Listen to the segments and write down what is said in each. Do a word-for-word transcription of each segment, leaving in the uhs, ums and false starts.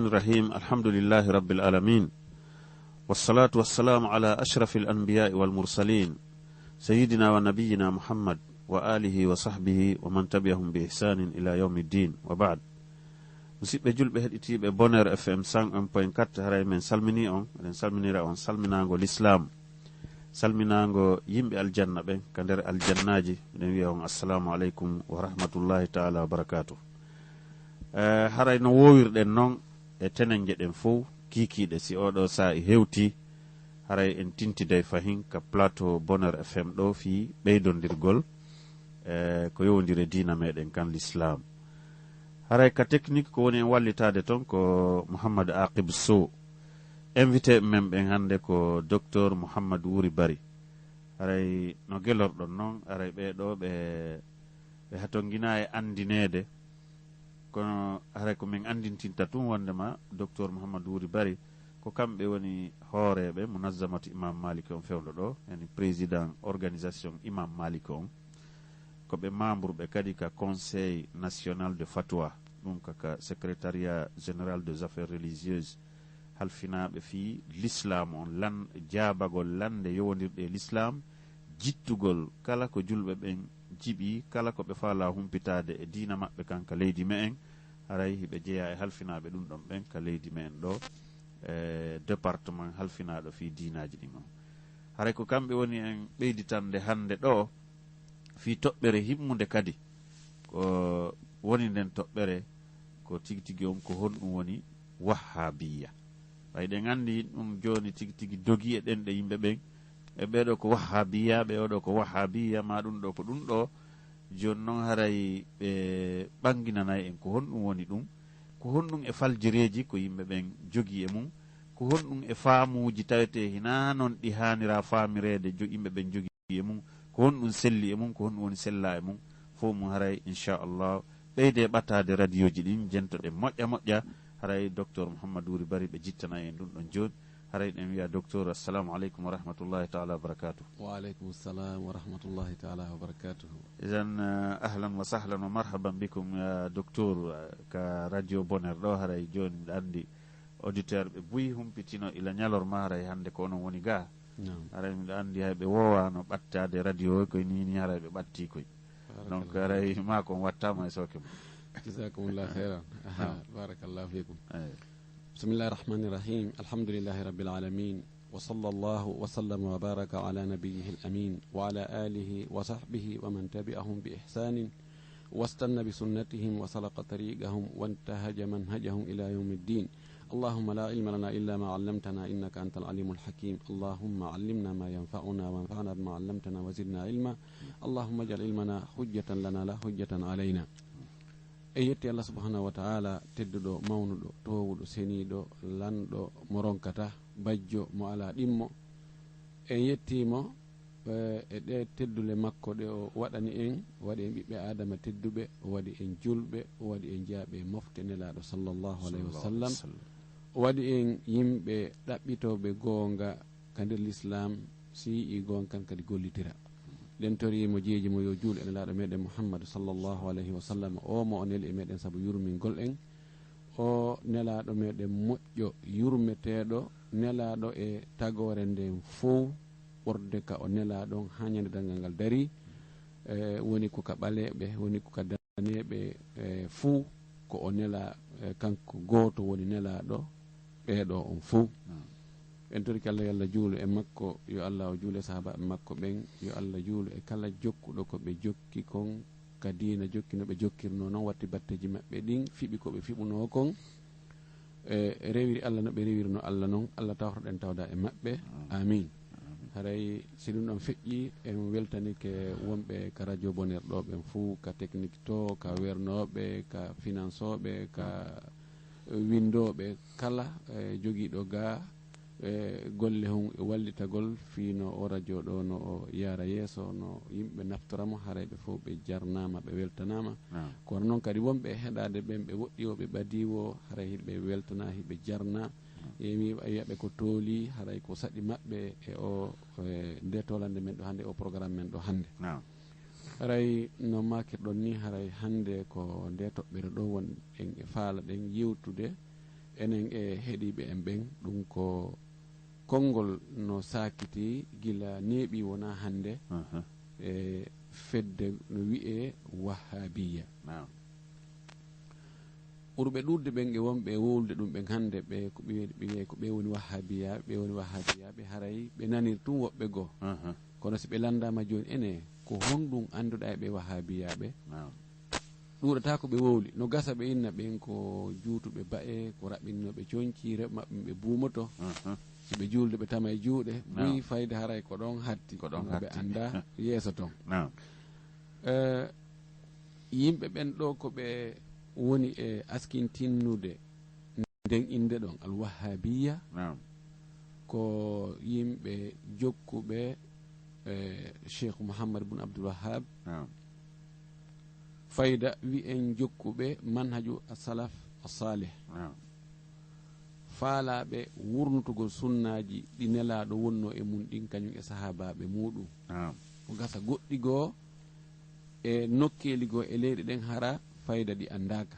الرحيم. الحمد لله رب العالمين. والصلاة والسلام على أشرف الأنبياء والمرسلين. سيدنا ونبينا محمد وآله وصحبه ومن تبعهم بإحسان إلى يوم الدين. وبعد. Musidɓe julɓe heɗitiiɓe Bonheur F M cent un point quatre, haray men salminii on, eɗen salminira on salminaango lislaam. Salminaango yimɓe aljanna ɓen ka nder aljannaaji, miɗen wiya on assalamu aleykum wa rahmatullahi taala wa barakaatu. Eh, haray no woowirɗen non e tenenje ɗen fow kiikiiɗe, si oɗo saa'i hewtii, haray en tintiday fahin ka plateau Bonheur F M ɗo fii ɓeydondirgol, eh, ko yowondiri e diina meɗen kan lislaam. Haray ka technique ko woni en wallitaade ton ko Mouhammad Aqib Sow. Invité men ɓen hannde ko Docteur Mouhammad Wuri Bari. Haray no gelorɗon non, haray ɓee ɗoo ɓe, ɓe hatonginaa e anndineede, kono haray ko min anndintinta tun wonndema Docteur Mouhammad Wuri Bari ko kamɓe woni hooreeɓe Munazzamatu Imam Malik on fewndo ɗo, yani président organisation Imam Malik on. Ko ɓe membre ɓe kadi ka Conseil National de Fatwa, ɗum ka, ka Secrétariat Général des Affaires Religieuses, halfinaaɓe fii lislaam on, lan-, jaabagol lannde yowondirɗe e lislaam, jittugol kala ko julɓe ɓen jiɓi, kala ko ɓe faalaa humpitaade e diina maɓɓe kan ka leydi me'en, haray hiɓe jeyaa e halfinaaɓe ɗum ɗon ɓen ka leydi me'en ɗo, e département halfinaaɗo fii diinaaji ɗin on. Haray ko kamɓe woni en ɓeyditande hannde ɗo, fii toɓɓere himmunde kadi. Ko woni nden toɓɓere, ko tigi tigi on, ko honɗum woni wahhaabiyya? Ɓay ɗen anndi ɗum jooni tigi tigi dogi e ɗenɗe yimɓe ɓen. E ɓee ɗoo ko wahhaabiyya, ɓee ɗoo ko wahhaabiyya, maa ɗum ɗoo ko ɗum ɗoo. Jooni non haray ɓe ɓanginanay en ko honɗum woni ɗum. Ko honɗum e faljireeji ko yimɓe ɓen jogii e mum? Ko honɗum e faamuuji tawetee hinaa non ɗi haanira faamireede jo-, yimɓe ɓen jogii e mum? Ko honɗum selli e mum? Ko honɗum woni sellaa e mum? Fof mum haray, inchallah, ɓeyde ɓattaade radioji ɗin, jentoɗen moƴƴa moƴƴa. Haray Docteur Mouhammad Wuri Bari ɓe jittana en ɗum ɗon jooni. Haray ɗen wiya, Docteur, assalamu aleykum wa rahmatullahi taala wa barakatuh. Wa aleykum salam wa rahmatullahi taala wa barakatuh. Idan, eh, ahlan wa sahlan wa marhaban bikum, ya Docteur, eh, ka Radio Bonheur ɗo. Haray jooni miɗa anndi auditeur ɓe buy humpitino ila ñalorma, haray hannde ko onon woni ga. Naam. Haray miɗa anndi hay ɓe woowaano ɓattaade radio o, koye ni ni haray ɓe ɓatti koy. Donc, barakallahu haray fikum. Ma kon wattama e sooke mum. Jazakumullah khairan. Aha, naam. Barakallahu fikum. Eyi. بسم الله الرحمن الرحيم. الحمد لله رب العالمين. وصلى الله وسلم وبارك على نبيه الأمين وعلى آله وصحبه ومن تبعهم بإحسان واستن بسنتهم وسلك طريقهم وانتهج منهجهم إلى يوم الدين. اللهم لا علم لنا إلا ما علمتنا إنك أنت العليم الحكيم. اللهم علمنا ما ينفعنا وانفعنا بما علمتنا وزدنا علما. اللهم اجعل علمنا حجة لنا لا حجة علينا. En yetti Allah subhanahu wa ta'ala, tedduɗo, mawnuɗo, toowuɗo, seniiɗo, lanɗo, mo ronkata, bajjo, mo alaa ɗimmo. En yetti mo, eh, e ɗe teddule makko ɗe o waɗani en, o waɗi en ɓiɓɓe Aadama tedduɓe, o waɗi en julɓe, o waɗi en jeyaaɓe e mofte Nelaaɗo sallallahu alayhi wa sallam. Sallallahu alayhi wa sallam. O waɗi en yimɓe ɗaɓɓitooɓe goonga ka nder lislaam, si yi'ii goonga kan kadi gollitira. Ɗen toriimo jeeji mo yo juul e Nelaaɗo meɗen Muhammadu sallallahu alayhi wa sallam, o mo o neli e meɗen sabu yurmingol en. O Nelaaɗo meɗen moƴƴo, yurmeteeɗo, nelaaɗo e tagoore nden fow, ɓorde ka o nelaa ɗon haa ñande darngal ngal darii. E, woni ko ka ɓaleeɓe, woni ko ka daneeɓe, e, fuu, ko o nelaa, e, kanko gooto woni nelaaɗo ɓee ɗoo on fuu. Hmm. En torike Allah, yo Allah juulu e makko, yo Allah o juulu e sahaabaaɓe makko ɓen, yo Allah juulu e kala jokkuɗo ko ɓe jokki kon, ka diina jokki no ɓe jokkirnoo non, watti batteeji maɓɓe ɗin, fiɓi ko ɓe fiɓunoo kon, e rewiri Allah no ɓe rewirnoo Allah non. Allah tawtoɗen tawda e maɓɓe. Amin. Amin. Amin. Haray si ɗum ɗon feƴƴi, en weltanike wonɓe ka Radio Bonheur ɗo ɓen fuu, ka technique to, ka wernooɓe, ka finansooɓe, ka winndooɓe, kala, e, jogiiɗo gaa, e, golle hon e wallitagol fii no o radio ɗo no o yaara yeeso, no yimɓe naftora mo, haray ɓe fof ɓe jarnaama, ɓe weltanaama. Naam. Kono noon kadi wonɓe e heɗaade ɓen, ɓe woɗɗi o, ɓe ɓadii o, haray hiɓe weltana, hiɓe jarna. Naam. E mi wiya ɓe ko tooli, haray ko saɗi maɓɓe e o, e nde toolannde men ɗo hannde, o programme men ɗo hannde. Naam. Haray no maakirɗon ni, haray hannde ko nde toɓɓere ɗo wonɗen e faalaɗen yewtude enen e heɗiiɓe en ɓen, ɗum ko konngol no saakiti gila neeɓi wonaa hannde, e fedde no wi'ee Wahhaabiyya. Ɓurɓe ɗuuɗde ɓen e wonɓe e wowlude ɗum ɓen hannde, ɓe ko ɓe, ɓe, ko ɓe woni Wahhaabiyya, ɓe woni Wahhaabiyya, ɓe haray ɓe nanir tun woɓɓe goo. Kono si ɓe lanndaama jooni, ene, ko honɗum annduɗaa e ɓe Wahhaabiyya ɓe? Ɗuuɗataa ko ɓe wowli. No gasa ɓe inna ɓen ko juutuɓe ba'e, ko raɓɓininooɓe conci, rewɓe maɓɓe ɓe buumoto. Si ɓe juulde ɓe tama e juuɗe, buy fayda haray ko ɗon hatti. Ko ɗon hatti. Ɓe anndaa yeeso ton. Eh, yimɓe ɓen ɗoo ko ɓe woni e askintinnude nden innde ɗon, Al-Wahhaabiyya, ko yimɓe jokkuɓe, eh, Cheikh Mouhammad bun Abdul Wahhab, fayda wi'en jokkuɓe manhaju as-salaf as-salih. Faalaaɓe wurnutugol sunnaaji ɗi Nelaaɗo wonnoo e mun ɗin, kañum e sahaabaaɓe muuɗum. Ko gasa goɗɗi goo e nokkeeli goo e leyɗe ɗen hara fayda ɗi anndaaka.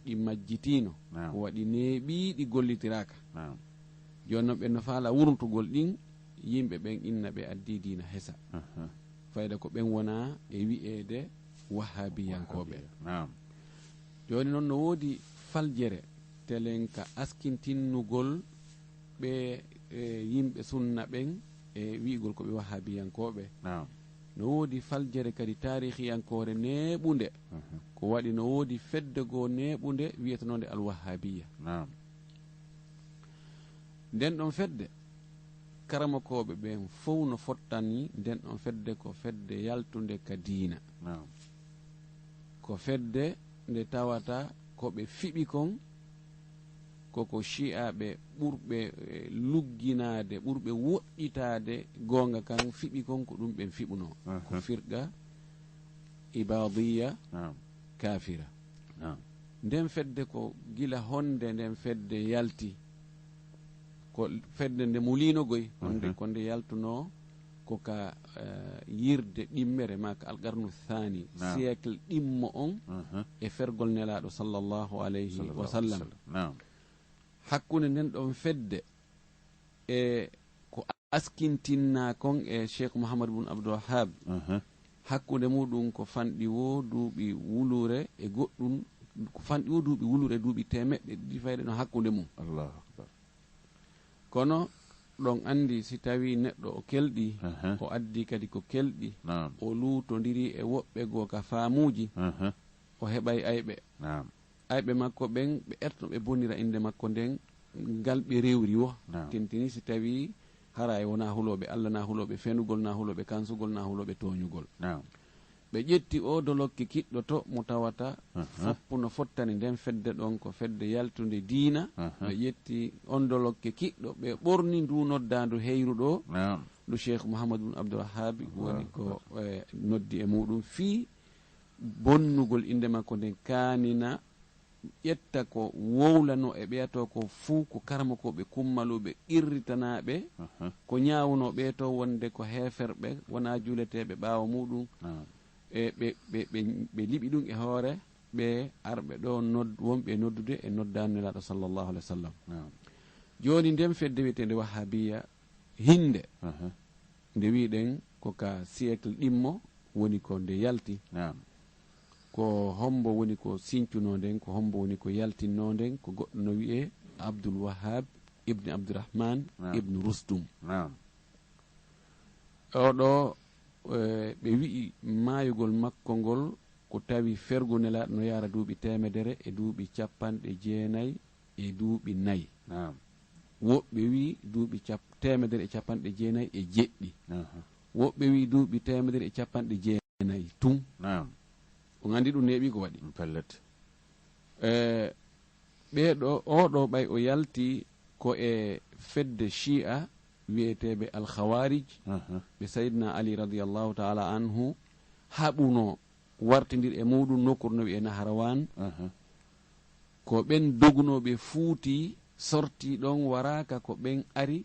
Ɗi majjitiino. Ko waɗi neeɓii ɗi gollitiraaka. Jooni non ɓen no faalaa wurnutugol ɗin, yimɓe ɓen inna ɓe addii diina hesa. Fayda ko ɓen wonaa e wi'eede Wahhaabiyankooɓe. Jooni non no woodi faljere telen ka askintinnugol ɓe, e, yimɓe sunna ɓen e wi'ugol ko ɓe Wahhaabiyankooɓe. No woodi faljere kadi taarihiyankoore neeɓunde. Ko waɗi no woodi fedde goo neeɓunde wi'etenoonde Al-Wahhaabiyya. Nden ɗon fedde, karamokooɓe ɓen fow no fottani nden ɗon fedde ko fedde yaltunde ka diina. Ko fedde nde tawata ko ɓe fiɓi kon, ko ko shi'aaɓe ɓurɓe, eh, lugginaade, ɓurɓe woɗɗitaade goonga kan fiɓi kon, ko ɗum ɓen fiɓunoo. Ko firqa Ibaadiyya kaafira. Nden fedde ko gila honde nden fedde yalti? Ko fedde nde muliino goy, honde ko nde yaltunoo ko ka, eh, yirde ɗimmere, maa ka alqarnu thani, siècle ɗimmo on, e fergol Nelaaɗo sallallahu alayhi wa sallam. Hakkunde nden ɗon fedde e ko askintinnaa kon e Cheikh Mouhammad bun Abdul Wahhab, hakkunde muɗum ko fanɗi woo duuɓi wulure e goɗɗum, ko fanɗi woo duuɓi wulure, duuɓi teemeɗɗe ɗiɗi fayde no hakkunde mum. Allahu akbar. Kono ɗon anndi, si tawii neɗɗo o kelɗi, o addi kadi ko kelɗi, o luutondiri e woɓɓe goo ka faamuuji, o heɓay ayɓe. Ayɓe makko ɓen, ɓe erto ɓe bonira innde makko nden, ngal ɓe rewri wo. Tentini si tawii hara e wonaa hulooɓe Alla, naa hulooɓe fenugol, naa hulooɓe kansugol, naa hulooɓe tooñugol. Ɓe ƴetti oo dolokke kiɗɗo to mo tawata foppu no fottani nden fedde ɗon ko fedde yaltunde diina. Ɓe ƴetti on dolokke kiɗɗo, ɓe ɓorni ndu noddaandu heyru ɗo, ndu Cheikh Mouhammad bun Abdul Wahhabi woni ko, eh, noddi e muɗum fii bonnugol innde makko nden, kaanina ƴetta ko wowlanoo e ɓeya to ko fuu ko karamokooɓe kummaluuɓe qirritanaaɓe, ko ñaawunoo ɓe to wonde ko heeferɓe, wonaa juuleteeɓe ɓaawo muɗum. E ɓe, ɓe, ɓe, ɓe liɓi ɗum e hoore ɓe arɓe ɗo nod-, wonɓe e noddude e noddaandu Nelaaɗo sallallahu alaihi wasallam. Jooni nden fedde wiyeteende Wahhabiya, hinde nde wiɗen ko ka siècle ɗimmo woni ko nde yalti. Ko hombo woni ko sincunoo nden, ko hombo woni ko yaltinnoo nden? Ko goɗɗo no wi'ee Abdul Wahhab ibn Abdurrahman ibn Rustum. Oɗo, eh, ɓe wi'i maayugol makko ngol ko tawi fergu Nelaaɗo no yaara duuɓi teemedere e duuɓi capanɗe jeenay e duuɓi nay. Woɓɓe wi'i duuɓi cap-, teemedere e capanɗe jeenay e jeɗɗi. Woɓɓe wi'i duuɓi teemedere e capanɗe jeenay tun. On anndi ɗum neeɓi ko waɗi. Pellet. Eh, ɓee ɗo, oo ɗo ɓay o yalti ko e fedde Shi'a wi'eteeɓe Al Khawarij, ɓe Sayyidina Ali radiyallahu ta'ala anhu haɓunoo wartindir e muɗum nokkur no wi'ee Nahrawan. Ko ɓen dogunooɓe fuuti, sorti ɗon waraaka, ko ɓen ari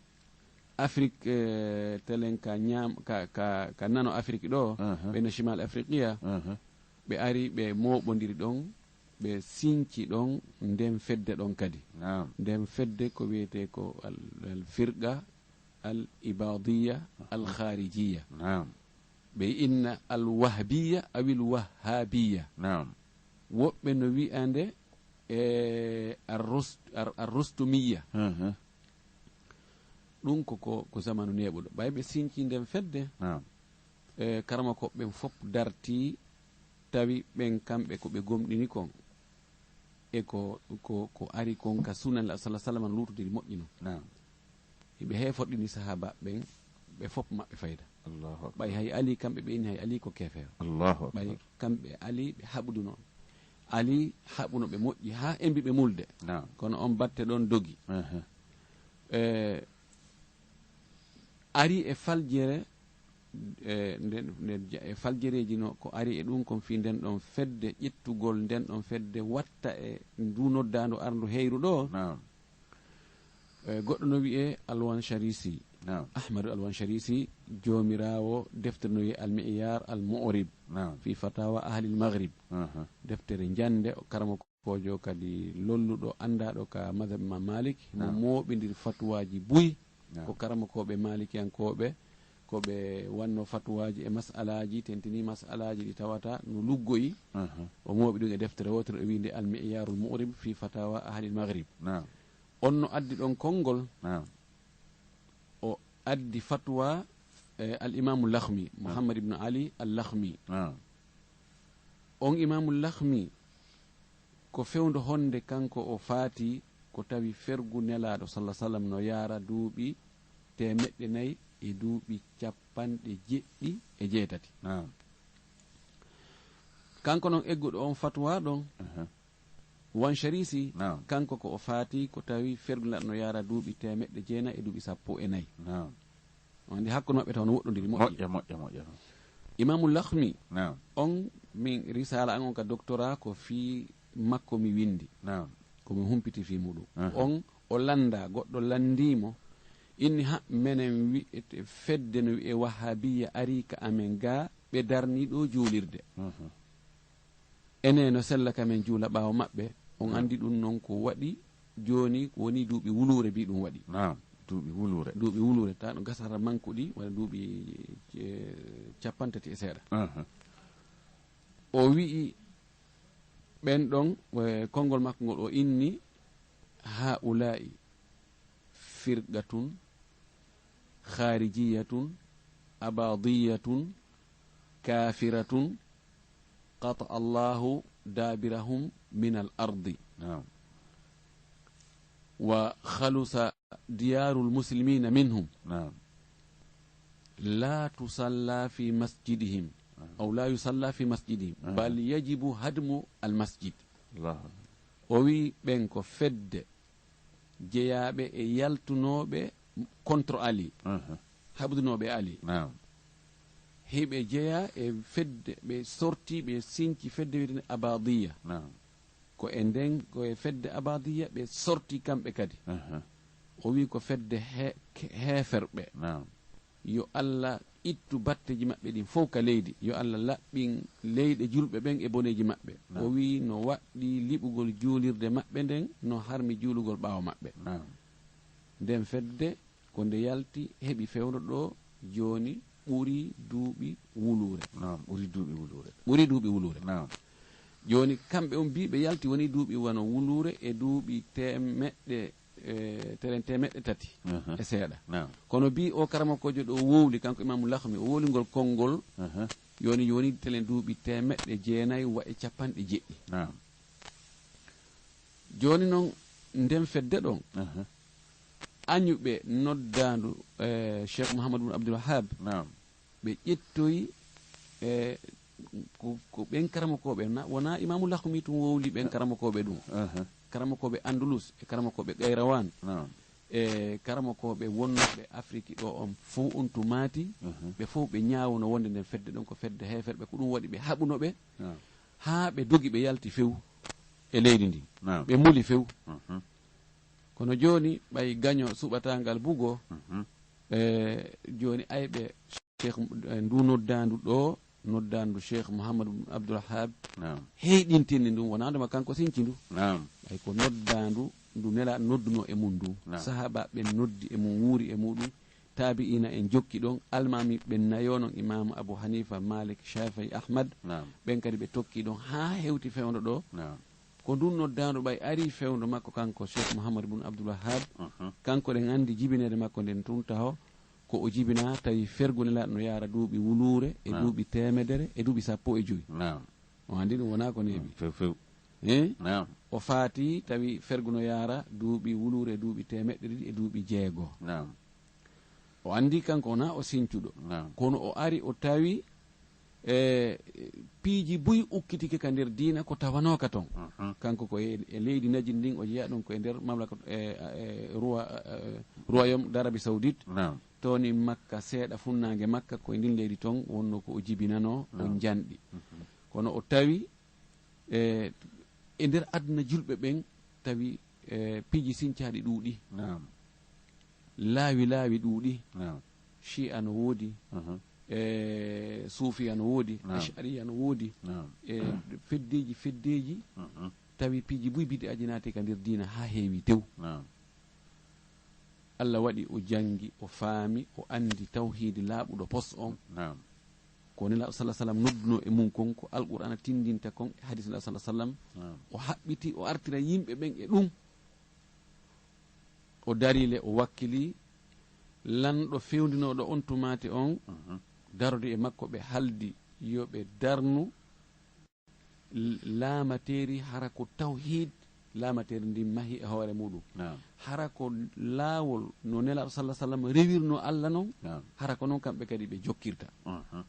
Afrik, eh, telen ka ñaam-, ka, ka, ka nano Afrik ɗo, ɓe no Shimal Afriqiya, ɓe ari ɓe mooɓondiri ɗon, ɓe sinci ɗon nden fedde ɗon kadi. Naam. Nden fedde ko wiyetee ko al, al firqa al ibadiya al kharijiya. Naam. Ɓe inna al wahbiya awil wahhabiya. Naam. Woɓɓe no wi'ande e arrust, ar, arrustumiya. Mhm. Ɗum ko, ko, ko zamanu neeɓuɗo. Ɓay ɓe sinci nden fedde, naam, e karamokooɓe ɓen fof dartii, tawi ɓen kamɓe ko ɓe gomɗini kon, e ko, ko, ko ari kon ka sunan la sallallahu alaihi wasallam luutodiri moƴƴi non. Naam. Hiɓe heeforɗini sahaaba ɓen, ɓe fof maɓɓe fayda. Allahu akbar. Ɓay hay Ali, kamɓe ɓe inni hay Ali ko keefeero. Allahu akbar. Ɓay kamɓe Ali ɓe haɓuduno. Ali haɓuno ɓe moƴƴi haa embi ɓe mulde. Naam. Kono on batte ɗon dogi. Aha. E, ari e faljere, e, nden, nden ja-, e faljereeji no ko ari e ɗum kon fii nden ɗon fedde, ƴettugol nden ɗon fedde watta e ndu noddaandu arndu heyru ɗo. Naam. E, goɗɗo no wi'ee Alwan Sharisi. Naam. Ahmadu Alwan Sharisi, joomiraawo deftere no wi'ee Al Mi'yar Al Mu'rib. Naam. Fi Fatawa Ahlil Maghrib. Aha. Deftere njannde, karamokoojo kadi lolluɗo, anndaaɗo ka madhab Imam Malik, mo, naam, mooɓindiri fatuwaaji buy. Naam. Ko karamokooɓe maalikiyankooɓe, ko ɓe wanno fatuwaaji e mas'alaaji, tentini mas'alaaji ɗi tawata no luggoyi. Aha. O mooɓi ɗum e deftere wootere, o wi'inde Al Mi'yarul Mu'rib fi Fatawa Ahlil Maghrib. Naam. On no addi ɗon konngol. Naam. O addi fatwa, eh, Al Imamu Lakhmi, naam, Muhammad ibn Ali Al Lakhmi. Naam. On Imamu Lakhmi, ko fewndo honde kanko o faati ko tawi fergu Nelaaɗo sallallahu alaihi wasallam no yaara duuɓi teemeɗɗe nayi e duuɓi capanɗe jeɗɗi e jeetati. Naam. Kanko non egguɗo on fatwa ɗon, aha, Wan Sharisi, naam, kanko ko o faati ko tawi fergu Nelaaɗo no yaara duuɓi teemeɗɗe jeenayi e duuɓi sappo e nayi. Naam. On andi hakkunde maɓɓe taw no woɗɗondiri, moƴƴi. Moƴƴa, moƴƴa, moƴƴa. Imamu Lakhmi, naam, on min risala an on ka doctorat ko fii makko mi windi. Naam. Ko mi humpiti fii muɗum. Aha. On o lannda, goɗɗo lanndii mo, inni ha menen wi'ete fedde no wi'ee Wahabiya ari ka amen ga, ɓe darni ɗo juulirde. Mhm. Enen no sella ka men juula ɓaawo maɓɓe, on, naam, andi ɗum non ko waɗi jooni, ko woni duuɓi wuluure mbi ɗum waɗi. Naam, duuɓi wuluure. Duuɓi wuluure, ta no gasata mankuɗi, wona duuɓi, eh, capanɗe tati e seeɗa. Aha. O wi'i ɓen ɗon, eh, konngol makko ngol o inni, haa'ulaa'i firqatun kharijiyyatun abadiyyatun kafiratun qata'a Allahu dabirahum min al-ardi. Naam. Wa khalusa diyarul muslimina minhum. Naam. La tusalla fi masjidihim. Naam. Aw la yusalla fi masjidihim. Naam. Bal yajibu hadmu al-masjid. Allahu akbar. O wi ɓen ko fedde jeyaaɓe e yaltunooɓe contre Ali, aha, haɓdunooɓe Ali. Naam. Hiɓe jeyaa e fedde, ɓe sorti, ɓe sinci fedde wiyetende Abadiya. Naam. Ko e nden, ko e fedde Abadiya ɓe sorti kamɓe kadi. Aha. O wi ko fedde he-, heeferɓe. Naam. Yo Allah ittu batteeji maɓɓe ɗin fow ka leydi. Yo Allah laɓɓin leyɗe julɓe ɓen e boneeji maɓɓe. Naam. O wi'i no waɗɗii liɓugol juulirde maɓɓe nden, no harmi juulugol ɓaawo maɓɓe. Naam. Nden fedde ko nde yalti heɓi fewndo ɗo jooni ɓuri duuɓi wuluure. Naam, ɓuri duuɓi wuluure. Ɓuri duuɓi wuluure. Naam. Jooni kamɓe on mbii ɓe yalti woni duuɓi wano wuluure e duuɓi teemeɗɗe, e telen teemeɗɗe tati, aha, e seeɗa. Naam. Kono bii o karamokoojo ɗo wowli, kanko Imaamu Lakhmi, o wowlingol konngol, aha, yoni, yoni telen duuɓi teemeɗɗe jeenayi wa e capanɗe jeɗɗi. Naam. Jooni non, nden fedde ɗon, aha, añuɓe noddaandu, eh, Cheikh Mouhamadou Boun Abdoul Wahab, naam, ɓe ƴettoyi, e ko, ko ɓen karamokooɓe, na, wonaa Imaamu Lakhmi tun wowli ɓen karamokooɓe ɗum. Aha. Karamokooɓe Andalus e karamokooɓe Qayrawaan, naam, e karamokooɓe wonnooɓe Afiriki ɗo on fow on to Maati, aha, ɓe fow ɓe ñaawuno wonde nden fedde ɗon ko fedde heeferɓe, ko ɗum waɗi ɓe haɓuno ɓe, naam, haa ɓe dogi ɓe yalti few e leydi ndin. Naam. Ɓe muli few. Aha. Kono jooni, ɓay gaño suɓataa ngal bugo, mhm, e jooni ayɓe Cheikh, e ndu noddaandu ɗo, noddaandu Cheikh Mouhamadou Abdoul Wahhab, naam, heyɗintini ndu, wonaande ma kanko sinci ndu. Naam. Ɓay ko noddaandu ndu Nelaaɗo noddunoo e mum ndu. Naam. Sahaabaaɓe ɓen noddi e mum, wuuri e muɗum, taabi'iina en jokki ɗon, almaami ɓen nayo non, Imaamu Abu Hanifa, Malik, Shafi'i, Ahmad, naam, ɓen kadi ɓe tokki ɗon haa hewti fewndo ɗo. Naam. Ko ndun noddaandu ɓay ari fewndo makko kanko Cheikh Mouhamadou Boun Abdoul Wahhab, mhm, kanko ɗen anndi jibineede makko nden tun taho, ko o jibinaa tawi fergu Nelaaɗo no yaara duuɓi wuluure e, naam, duuɓi teemedere e duuɓi sappo e jowi. Naam. O anndi ɗum wonaa ko neeɓi. Naam, few, few. Eh? Naam. O faati tawi fergu no yaara duuɓi wuluure e duuɓi teemeɗɗe ɗiɗi e duuɓi jeego. Naam. O anndi kanko wonaa o sincuɗo. Naam. Kono o ari o tawi, e, piiji buy ukkitike ka nder diina ko tawanooka ton. Mhm. Kanko ko e, e leydi Najid ndin, o jeyaa ɗum ko e nder mamlaka, e, e, roi-, e, royaume d'Arabie Saoudite. Naam. Toni Makka, seeɗa funnaange Makka, ko e ndin leydi ton wonno ko o jibinanoo, o, naam, njanɗi. Mhm. Kono o tawi, e, e nder aduna julɓe ɓen, tawi, e, piiji sincaaɗi ɗuuɗi. Naam. Laawi laawi ɗuuɗi. Naam. Shi'a no woodi, mhm, e, Suufiya no woodi, naam, Ash'ariya no woodi, naam, e, feddeeji feddeeji, mhm, tawi piiji buy bid'aaji naati ka nder diina haa heewi tew. Naam. Allah waɗi o janngi, o faami, o anndi tawhiidi laaɓuɗo pos on. Naam. Ko Nelaaɗo sallallaahu alayhi wa sallam noddunoo e mum kon, ko Alqur'aana tinndinta kon, e hadiis Nelaaɗo sallallaahu alayhi wa sallam, naam, o haɓɓiti, o artira yimɓe ɓen e ɗum. O darii le, o wakkilii lanɗo fewndinooɗo on tumaati on, mhm, darodi e makko, ɓe haldi yo ɓe darnu l-, laamateeri, hara ko tawhiid laamateeri ndin mahi e hoore muɗum. Naam. Hara ko laawol no Nelaaɗo sallallaahu alayhi wa sallam rewirnoo Allah non, naam, hara ko non kamɓe kadi ɓe jokkirta. Mhm.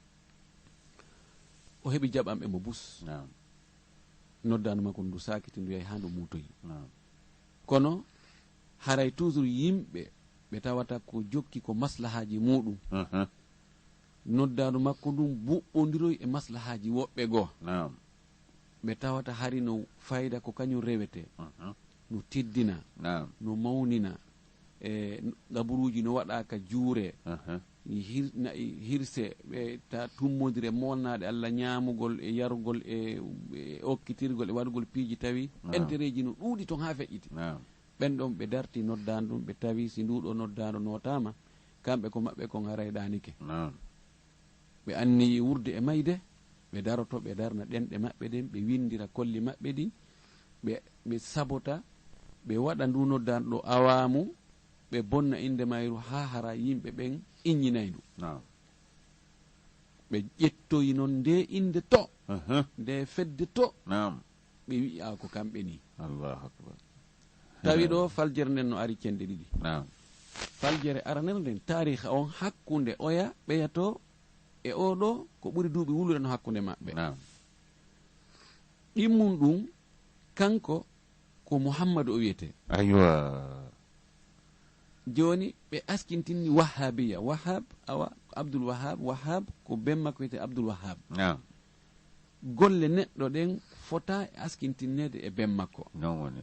O heɓi jaɓanɓe mo bus. Naam. Noddaandu makko ndu saakiti, ndu yahi haa ndu muutoyi. Naam. Kono haray toujours yimɓe ɓe tawata ko jokki ko maslahaaji muɗum. Mhm. Noddaandu makko ndun buɓɓondiroyi e maslahaaji woɓɓe goo. Naam. Ɓe tawata hari no fayda ko kañum rewetee. Mhm. No teddina, naam, no mawnina, e qaburuuji no waɗa ka juure, aha, hir-, na-, hirse, ɓe ta tummondire moolnaade Allah, ñaamugol e yarugol e, e okkitirgol e waɗugol piiji tawi, naam, entereeji no ɗuuɗi ton haa feƴƴiti. Naam. Ɓen ɗon ɓe darti noddaandu ndun, ɓe tawi si nduu ɗoo noddaandu nootaama, kamɓe ko maɓɓe kon haray ɗaanike. Naam. Ɓe anniyii wuurde e mayde, ɓe daroto, ɓe darna ɗenɗe maɓɓe ɗen, ɓe winndira kolli maɓɓe ɗin, ɓe, ɓe sabota, ɓe waɗa nduu noddaandu ɗoo awaamu, ɓe bonna innde mayru haa hara yimɓe ɓen iññinay ndu. Naam. Ɓe ƴettoyi non ndee innde to, aha, ndee fedde to. Naam. Ɓe wi'i, "Aa, ko kamɓe nii." Allahu akbar. Tawi ɗoo faljere nden no ari cenɗe ɗiɗi. Naam. Faljere aranere nden, taariika on hakkunde oya ɓeya to e oo ɗoo, ko ɓuri duuɓi wuluure no hakkunde maɓɓe. Naam. Ɗimmun ɗun, kanko ko Muhammadu o wiyetee. Aywa. Jooni ɓe askintinni Wahhabiya. Wahhab, awa, Abdul Wahhab, Wahhab ko ben makko wiyetee Abdul Wahhab. Naam. Golle neɗɗo ɗen fotaa e askintinneede e ben makko. Non woni.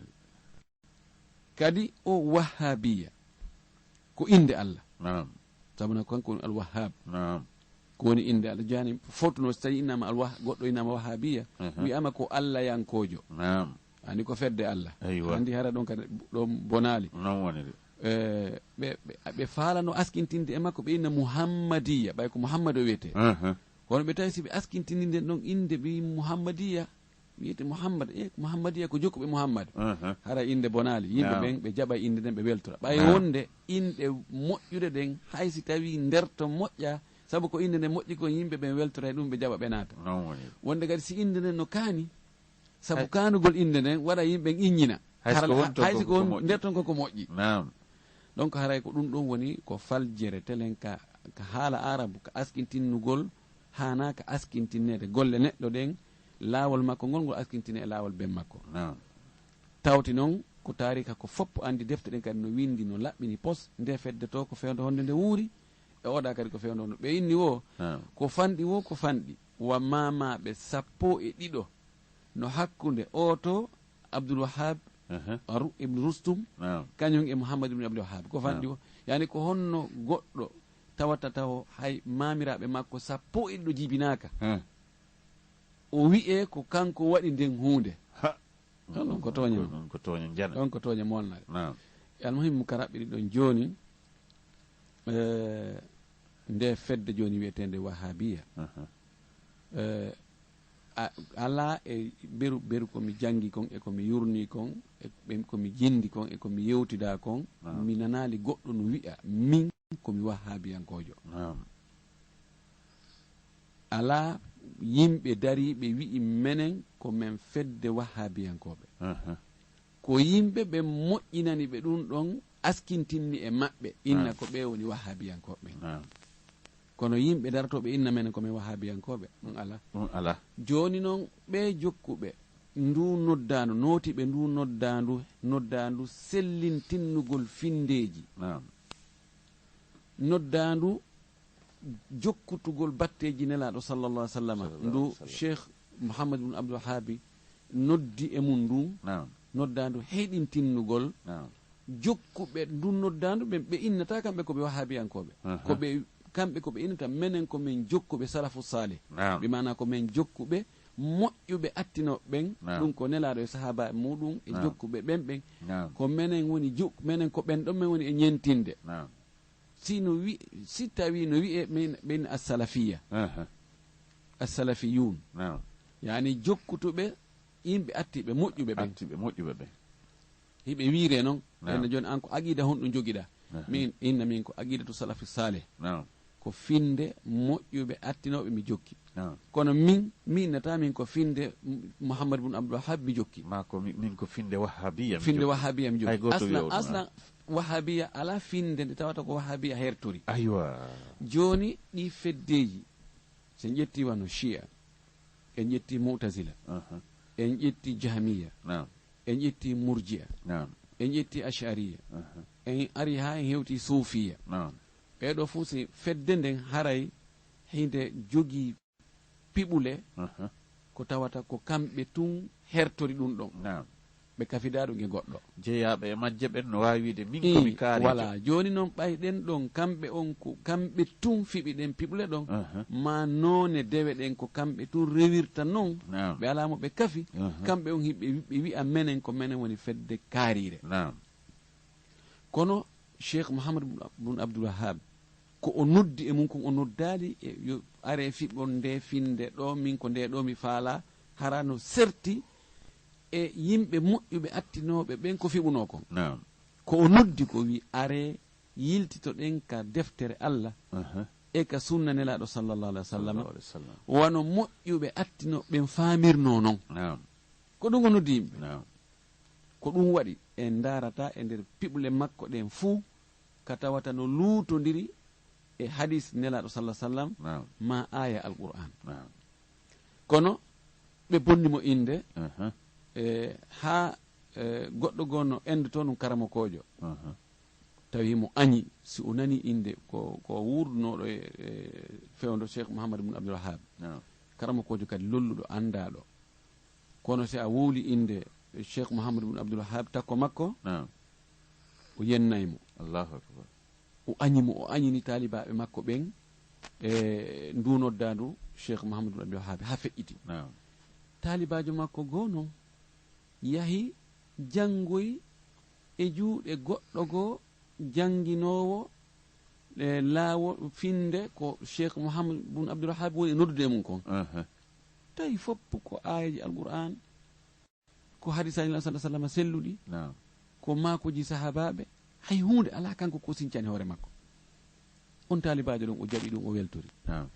Kadi o Wahhabiya ko innde Allah. Naam. Sabu na kanko woni Al Wahhab. Naam. Ko woni innde Allah. Jooni footuno so tawi innaama Al Wah-, goɗɗo innaama Wahhabiya, mhm, wi'aama ko Allayankoojo. Naam. Ani ko fedde Allah. Aywa. Anndi hara ɗon kadi ɗon bonaali. Non woni de. Eh, ɓe, ɓe, ɓe faalano askintinde e makko, ɓe inna Muhammadiya, ɓay ko Muhammad o wiyetee. Mhm. Kono ɓe tawi si ɓe askintini nden ɗon innde ɓe Muhammadiya, wiyete Muhammad, eh, Muhammadiya ko jokkuɓe Muhammad. Mhm. Hara innde bonaali. Yimɓe, naam, ɓen ɓe jaɓa innde nden ɓe weltora. Ɓay, naam, wonde inɗe moƴƴude ɗen, hay si tawi nder to moƴƴa, sabu ko innde nden moƴƴi kon yimɓe ɓen weltora e ɗum ɓe jaɓa ɓe naata. Non woni. Wonde kadi si innde nden no kaani, sabu, hay, kaanugol innde nden waɗa yimɓe iññina. Hay so, hara, ko woni ton hay si kon ko, ko moƴƴi. Nder ton kon ko moƴƴi. Naam. Donc haray ko ɗum ɗon woni ko faljere telen ka, ka haala Arabu, ka askintinnugol haanaa ka askintinneede golle neɗɗo ɗen, laawol makko ngol, ngol askintinee e laawol ben makko. Naam. Tawti non ko taariika ko foppo anndi, defte ɗen kadi no winndi, no laɓɓini pos, nde fedde to ko fewndo honde nde wuuri, e oɗa kadi ko fewndo honde. Ɓe inni wo, naam, ko fanɗi wo, ko fanɗi. Wa maamaaɓe sappo e ɗiɗo no hakkunde oo to Abdul Wahhab, aha, Aru-, Ibn Rustum, naam, kañum e Muhammad ibn Abdul Wahhab. Ko fanɗi, naam, wo? Yani ko honno goɗɗo tawata taw hay maamiraaɓe makko sappo e ɗiɗo jibinaaka. Hmm. O wi'ee ko kanko waɗi nden huunde. Ha. Ɗon ko tooña. Ɗon ko tooña, njana. Ɗon ko tooña molnaade. Naam. E almuhimmu ka raɓɓiɗi ɗon jooni, eh, nde fedde jooni wi'eteende Wahabiya. Aha. Eh, a-, alaa e beru, beru ko mi janngi kon, e ko mi yurni kon, e ɓen ko mi jindi kon, e ko mi yewtida kon, naam, mi nanaali goɗɗo no wi'a, min ko mi Wahabiyankoojo. Naam. Alaa yimɓe dariiɓe wi'i menen ko men fedde Wahabiyankooɓe. Aha. Ko yimɓe ɓe moƴƴinani ɓe ɗum ɗon askintinni e maɓɓe, inna, naam, ko ɓe woni Wahabiyankooɓe. Naam. Kono yimɓe darotooɓe inna menen ko men Wahabiyankooɓe, ɗum alaa. Ɗum alaa. Jooni non, ɓe jokkuɓe ndu noddaandu, nootiiɓe ndu noddaandu, noddaandu sellintinnugol findeeji. Naam. Noddaandu jokkutugol batteeji Nelaaɗo sallallahu alaihi wasallam, sallallahu alaihi wasallam, ndu Cheikh Mouhammad bin Abdul Wahhabi noddi e mum ndun, naam, noddaandu heyɗintinnugol, naam, jokkuɓe ndun noddaandu, ɓe, ɓe innata kamɓe ko ɓe Wahhabiyankooɓe. Aha. Ko ɓe, kamɓe ko ɓe innata menen ko men jokkuɓe salafu salih. Naam. Ɓe maana ko men jokkuɓe moƴƴuɓe attinooɓe ɓen, naam, ɗum ko Nelaaɗo e sahaabaaɓe muɗum e, naam, jokkuɓe ɓen ɓen. Naam. Ko menen woni jo-, menen ko ɓen ɗon men woni e ñentinde. Naam. Si no wi-, si tawi no wi'e men, men as-salafiyya. Aha. As-salafiyun. Naam. Yani jokkutuɓe yimɓe attiɓe moƴƴuɓe ɓen. Attiɓe moƴƴuɓe ɓen. Hiɓe wiire non. Naam. Ɓen jooni an ko aqida honɗum jogiɗa? Aha. Min inna min ko aqidatu salafi salih. Naam. Ko finde moƴƴuɓe attinooɓe mi jokki. Naam. Kono min, mi innata min ko finde M-, Muhammad bin Abdul Wahhab mi jokki. Ma ko mi-, min ko finde Wahhabiya mi jokki. Finde Wahhabiya mi jokki. Hay gooto wi'oowo ɗum. Aslan, aslan Wahhabiya alaa finde nde tawata ko Wahhabiya hertori. Aywa. Jooni ɗi feddeeji, so en ƴetti wano Shia, en ƴetti Mu'tazila, aha, en ƴetti Jahmiya, naam, en ƴetti Murji'a, naam, en ƴetti Ash'ariya, aha, en ari haa en hewti Suufiya. Naam. Ɓee ɗoo fof si fedde nden haray hinde jogii piɓule, aha, ko tawata ko kamɓe tun hertori ɗum ɗon. Naam. Ɓe kafidaa ɗum e goɗɗo. Jeyaaɓe e majje ɓen no waawi wiide, "Min ko mi, ii, kaarijo." Voilà. Jooni noon, ɓay ɗen ɗon, kamɓe on ko, kamɓe tun fiɓi ɗen piɓule ɗon, aha, ma noone dewe ɗen ko kamɓe tun rewirta non. Naam. Ɓe alaa mo ɓe kafi, aha, kamɓe on hiɓe, ɓe wi'a menen ko menen woni fedde kaariire. Naam. Kono Cheikh Mouhammad bun, bun Abdul Wahhab, ko o noddi e mum kon, o noddaali e yo are fiɓon nde finde ɗo, min ko nde ɗo mi faala, hara no serti e yimɓe moƴƴuɓe attinooɓe ɓen ko fiɓunoo kon. Naam. Ko o noddi ko wi, "Are yiltitoɗen ka deftere Allah, aha, e ka sunna Nelaaɗo sallallahu alaihi wasallam, sallallahu alaihi wasallam, wano moƴƴuɓe attinooɓe ɓen faamirnoo non." Naam. Ko ɗum o noddi yimɓe. Naam. Ko ɗum waɗi en ndaarata e nder piɓle makko ɗen fuu, ka tawata no luutondiri e hadis Nelaaɗo sallallahu alaihi wasallam, naam, ma aaya Alqur'aan. Naam. Kono ɓe bonni mo innde, aha, e, haa, e, goɗɗo goo no enndotoo ɗum karamokoojo. Aha. Tawi mo añi, si o nani innde, ko, ko wuurdunooɗo e, e fewndo Cheikh Mouhammad ibn Abdul Wahhab. Naam. Karamokoojo kadi lolluɗo, anndaaɗo. Kono si a wowli innde Cheikh Mouhammad ibn Abdul Wahhab, takko makko, naam, o yennay mo. Allahu akbar. O añi mo, o añini taalibaaɓe makko ɓen e ndu noddaandu Cheikh Mouhammad ibn Abdul Wahhab haa feƴƴiti. Naam. Taalibaajo makko goo non yahi janngoyi e juuɗe goɗɗo goo jannginoowo e laawol finde ko Cheikh Mouhammad bun Abdul Wahhab woni e noddude e mum kon. Aha. Tawi fof ko aayeeje Alqur'aan, ko hadiisaaji Nelaaɗo sallallahu alaihi wasallam selluɗi, naam, ko maakuuji sahaabaaɓe, hay huunde alaa kanko ko sincani hoore makko. On taalibaajo ɗon, o jaɓi ɗum, o weltori. Naam.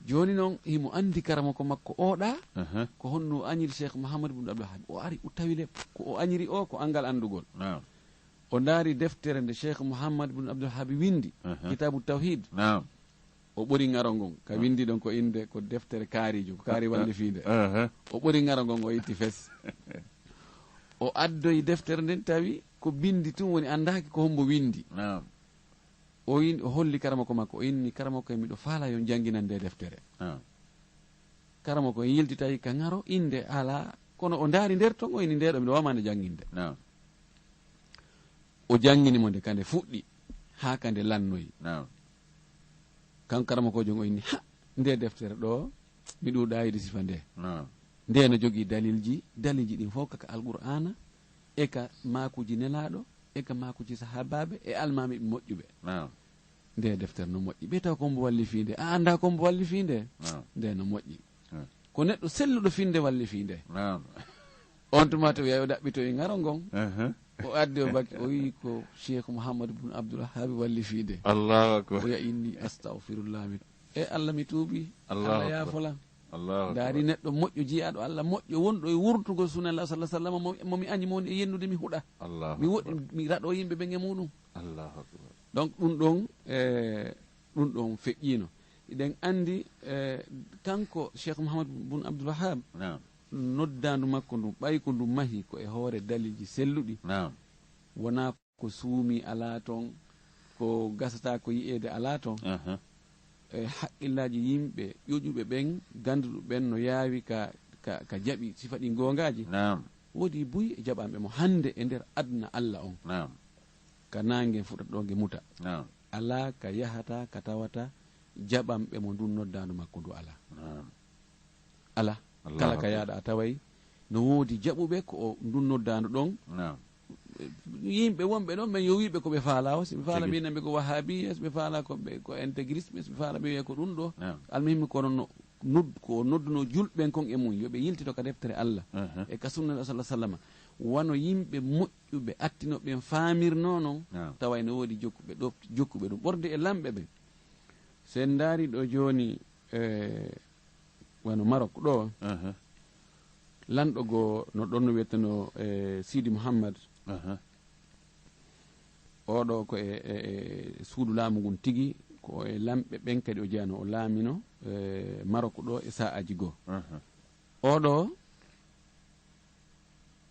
Jooni noon, himo anndi karamoko makko oo ɗaa, aha, ko honno o añiri Cheikh Mouhammad ibn Abdul Wahhab. O ari, o tawi le, ko o añiri o, ko anngal anndugol. Naam. O ndaari deftere nde Cheikh Mouhammad ibn Abdul Wahhab winndi, aha, Kitaabu Tawhid. Naam. O ɓori ŋaro ngon, ka, ah, winndi ɗon ko innde, ko deftere kaarijo, ko kaari, ah, ah, wallifiinde. Aha. O ɓori ŋaro ngon, o itti fes. O addoyi deftere nden, tawi ko binndi tun woni, anndaaki ko hombo winndi. Naam. O in-, o holli karamoko makko, o inni, "Karamoko, miɗo faala yo njannginan nde deftere." Ah. Karamoko en yiltitay ka ŋaro, innde alaa, kono o ndaari nder ton, o inni, "Nde ɗo miɗo wama nde jannginde." Naam. O janngini mo nde ka nde fuɗɗi, haa ka nde lannoyi. Naam. Kan karamokoojo on o inni, ha, nde deftere ɗo, mi ɗuuɗaa yiɗi sifa nde. Naam. Nde no jogii dalilji, dalilji ɗin fof kaka Alqur'aana, e ka maakuuji Nelaaɗo, e ka maakuuji sahaabaaɓe, e almaami moƴƴuɓe. Naam. Nde deftere no moƴƴi. Ɓe taw ko mbo wallifii nde. A anndaa ko mbo wallifii nde? Naam. Nde no moƴƴi. Hmm. Ko neɗɗo selluɗo finde wallifii nde. Naam. On tuma to wiya o ɗaɓɓitoyi ŋaro ngon. Aha. O addi o bakki, o wi'i ko Cheikh Mouhamadou Boun Abdoul Wahhab wallifii nde. Allahu akbar. O wi'a inni astagfirullah, mi, e Allah mi tuubi. Allahu Allah akbar. Yaafola. Allahu akbar. Ndaari neɗɗo moƴƴo, jiyaaɗo Allah moƴƴo, wonɗo e wurtugol sunna Allah sallallahu alaihi wasallam, mo, mo mi añi, mo woni e yennude mi huɗa. Allahu mi woɗɗi, akbar. Mi raɗo yimɓe ɓen e muɗum. Allahu akbar. Donc ɗum ɗon, e, ɗum ɗon feƴƴiino. Eɗen anndi, e, kanko Cheikh Mouhamadou Boun Abdoul Wahhab, naam, noddaandu makko ndu, ɓay ko ndu mahi ko e hoore dalilji selluɗi, naam, wonaa ko suumi alaa toon, ko gasataa ko yi'eede alaa toon. Aha. E haqqillaaji yimɓe ƴoƴuɓe ɓen, gannduɗo ɓen no yaawi ka, ka, ka jaɓi sifa ɗin goongaaji. Naam. Woodi buy e jaɓanɓe mo hannde e nder aduna Allah on. Naam. Ka naange fuɗata ɗo nge muta. Naam. Alaa ka yahata ka tawata jaɓanɓe mo ndun noddaandu makko ndu alaa. Naam. Alaa. Allahu kala ka akbar. Yaaɗa a taway no woodi jaɓuɓe ko o ndun noddaandu ɗon. Naam. Yimɓe wonɓe ɗon ɓen yo wiiɓe ko ɓe faalaa o, si ɓe faala tigi. Minen ɓe ko wahabiya, si ɓe faala ko ɓe ko intégrisme, si ɓe faala ɓe wiya ko ɗum ɗo. Naam. Almuhimmi kono no nodd-, ko nodduno julɓe ɓen kon e mum, yo ɓe yiltito ka deftere Allah, aha, e ka sunna Rasul sallallahu alaihi wasallam. Wano yimɓe moƴƴuɓe, attinooɓe ɓen faamirnoo non, naam, tawa ene woodi jokkuɓe ɗo, jokkuɓe ɗum. Ɓorde e lamɓe ɓen. Si en ndaari ɗo jooni, e, wano Maroc ɗo, aha, lanɗo goo no ɗon no wiyetenoo, e, Sidi Mouhammad. Aha. Oɗo ko e, e, e suudu laamu ngun tigi, ko e lamɓe ɓen kadi o jeyanoo, o laamino, e, Maroc ɗo e sa'aaji goo. Aha. Oɗo,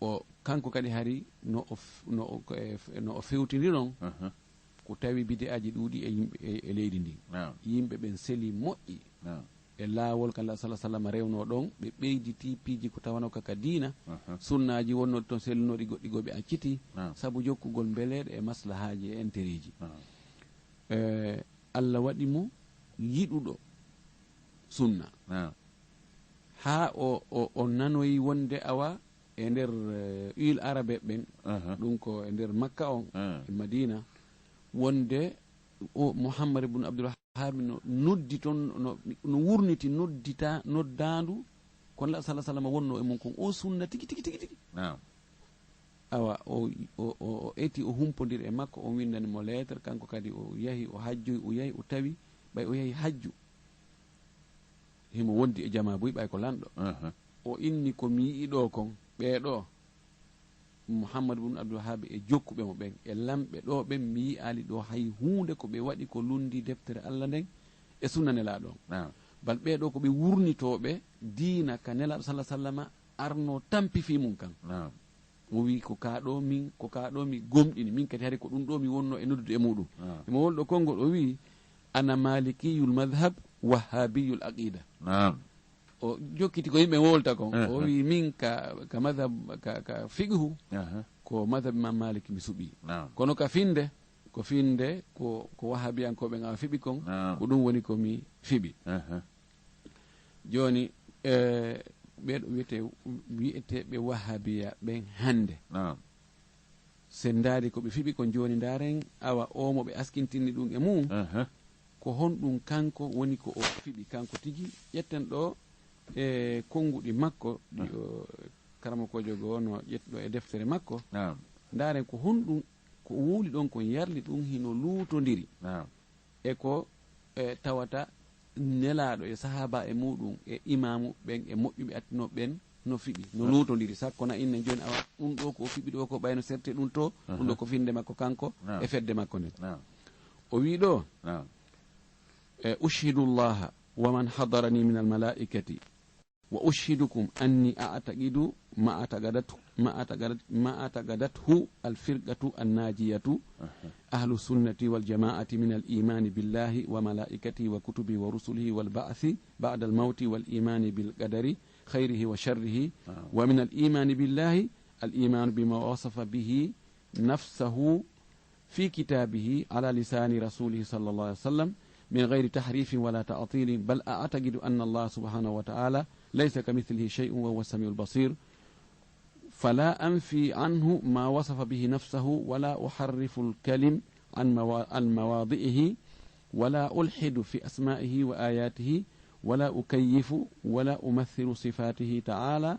o, kanko kadi hari no o f-, no o, ko e f-, no o fewtindiri non, aha, ko tawi bidi'aaji ɗuuɗi e yimɓe, e, e leydi ndin. Naam. Yimɓe ɓen seli moƴƴi. Naam. E laawol ka Nulaaɗo sallallahu alaihi wasallam rewnoo ɗon, ɓe ɓeyditi piiji ko tawanoo ka, ka diina, aha, sunnaaji wonnooɗi ton sellunooɗi goɗɗi goo ɓe acciti, naam, sabu jokkugol mbeleeɗe e maslahaaji e entereeji. Naam. E, Allah waɗi mo yiɗuɗo sunna. Naam. Haa o, o, o nanoyi wonde awa e nder, eh, Îles Arabes ɓen, aha, ɗum ko e nder Makka on, ah, e Madina, wonde o Muhammad ibn Abdul Wahhab no noddi ton, no, no wurniti noddita, noddaandu, kono Nulaaɗo sallallahu alaihi wasallam wonno e mum kon, o sunna tigi, tigi, tigi, tigi. Naam. Awa, o, o, o, o eti, o humpondiri e makko, o windani mo lettre, kanko kadi o yahi, o hajjoyi, o yahi, o tawi, ɓay o yahi hajju. Himo wondi e jamaa buy, ɓay ko lanɗo. Aha. O inni ko mi yi'i ɗo kon, ɓee ɗo, Muhammad ibn Abdul Wahhab e jokkuɓe mo ɓen, e lamɓe ɗo ɓen, mi yi'aali ɗo hay huunde ko ɓe waɗi ko lundi deftere Allah nden e sunna Nelaaɗo on. Naam. Bal ɓee ɗo ko ɓe wurnitooɓe diina ka Nelaaɗo sallallahu alaihi wasallam arno tampi fii mun kan. Naam. O wi, ko ka ɗo min, ko ka ɗo mi gomɗini, min kadi hari ko ɗum ɗo mi wonno e noddude e muɗum. Naam. Himo wolɗo konngol, o wi, "Ana malikiyul madhhab, wahhabiyul aqida." Naam. O jokkiti ko yimɓe wolta kon. Eh, o eh. Wi, "Min ka, ka madhhab, ka, ka fiqhu, aha, ko madhhab Imam Malik mi suɓi. Naam. Kono ka finde, ko finde, ko, ko wahabiyankooɓe nga fiɓi kon, naam, ko ɗum woni ko mi fiɓi." Aha. Jooni, e, ɓee ɗo wiyetee, wiyeteeɓe wahabiya ɓen hannde. Naam. Sen ndaari ko ɓe fiɓi kon jooni, ndaaren awa oo mo ɓe askintinni ɗum e mum, aha, ko honɗum kanko woni ko o fiɓi kanko tigi. Ƴetten ɗo e konnguɗi makko, ɗi, aha, o, karamokoojo goo no ƴetti ɗo e deftere makko. Naam. Ndaaren ko honɗum ko o wowli ɗon kon yarli ɗum hino luutondiri. Naam. E ko, e, tawata Nelaaɗo e sahaaba e muɗum e imaamu ɓen e moƴƴuɓe attinooɓe ɓen no fiɓi, no, naam, luutondiri. Sakko na innen jooni awa ɗum ɗo ko o fiɓi ɗo ko ɓayno serte ɗum to, ɗum ɗo, aha, ko finde makko kanko, naam, e fedde makko nden. Naam. O wi ɗo, naam, e, "Ushhidu Allaha wa man hadarani min al-malaikati." وأشهدكم أني أعتقد ما اعتقدته، ما اعتقدت-، ما اعتقدته الفرقة الناجية، أها، أهل السنة والجماعة، من الإيمان بالله وملائكته وكتبه ورسله والبعث بعد الموت والإيمان بالقدر خيره وشره، نعم، ومن الإيمان بالله الإيمان بما وصف به نفسه في كتابه على لسان رسوله صلى الله عليه وسلم، من غير تحريف ولا تعطيل، بل أعتقد أن الله سبحانه وتعالى ليس كمثله شيء وهو السميع البصير، فلا أنفي عنه ما وصف به نفسه، ولا أحرف الكلم عن موا-، عن مواضعه، ولا ألحد في أسمائه وآياته، ولا أكيف ولا أمثل صفاته تعالى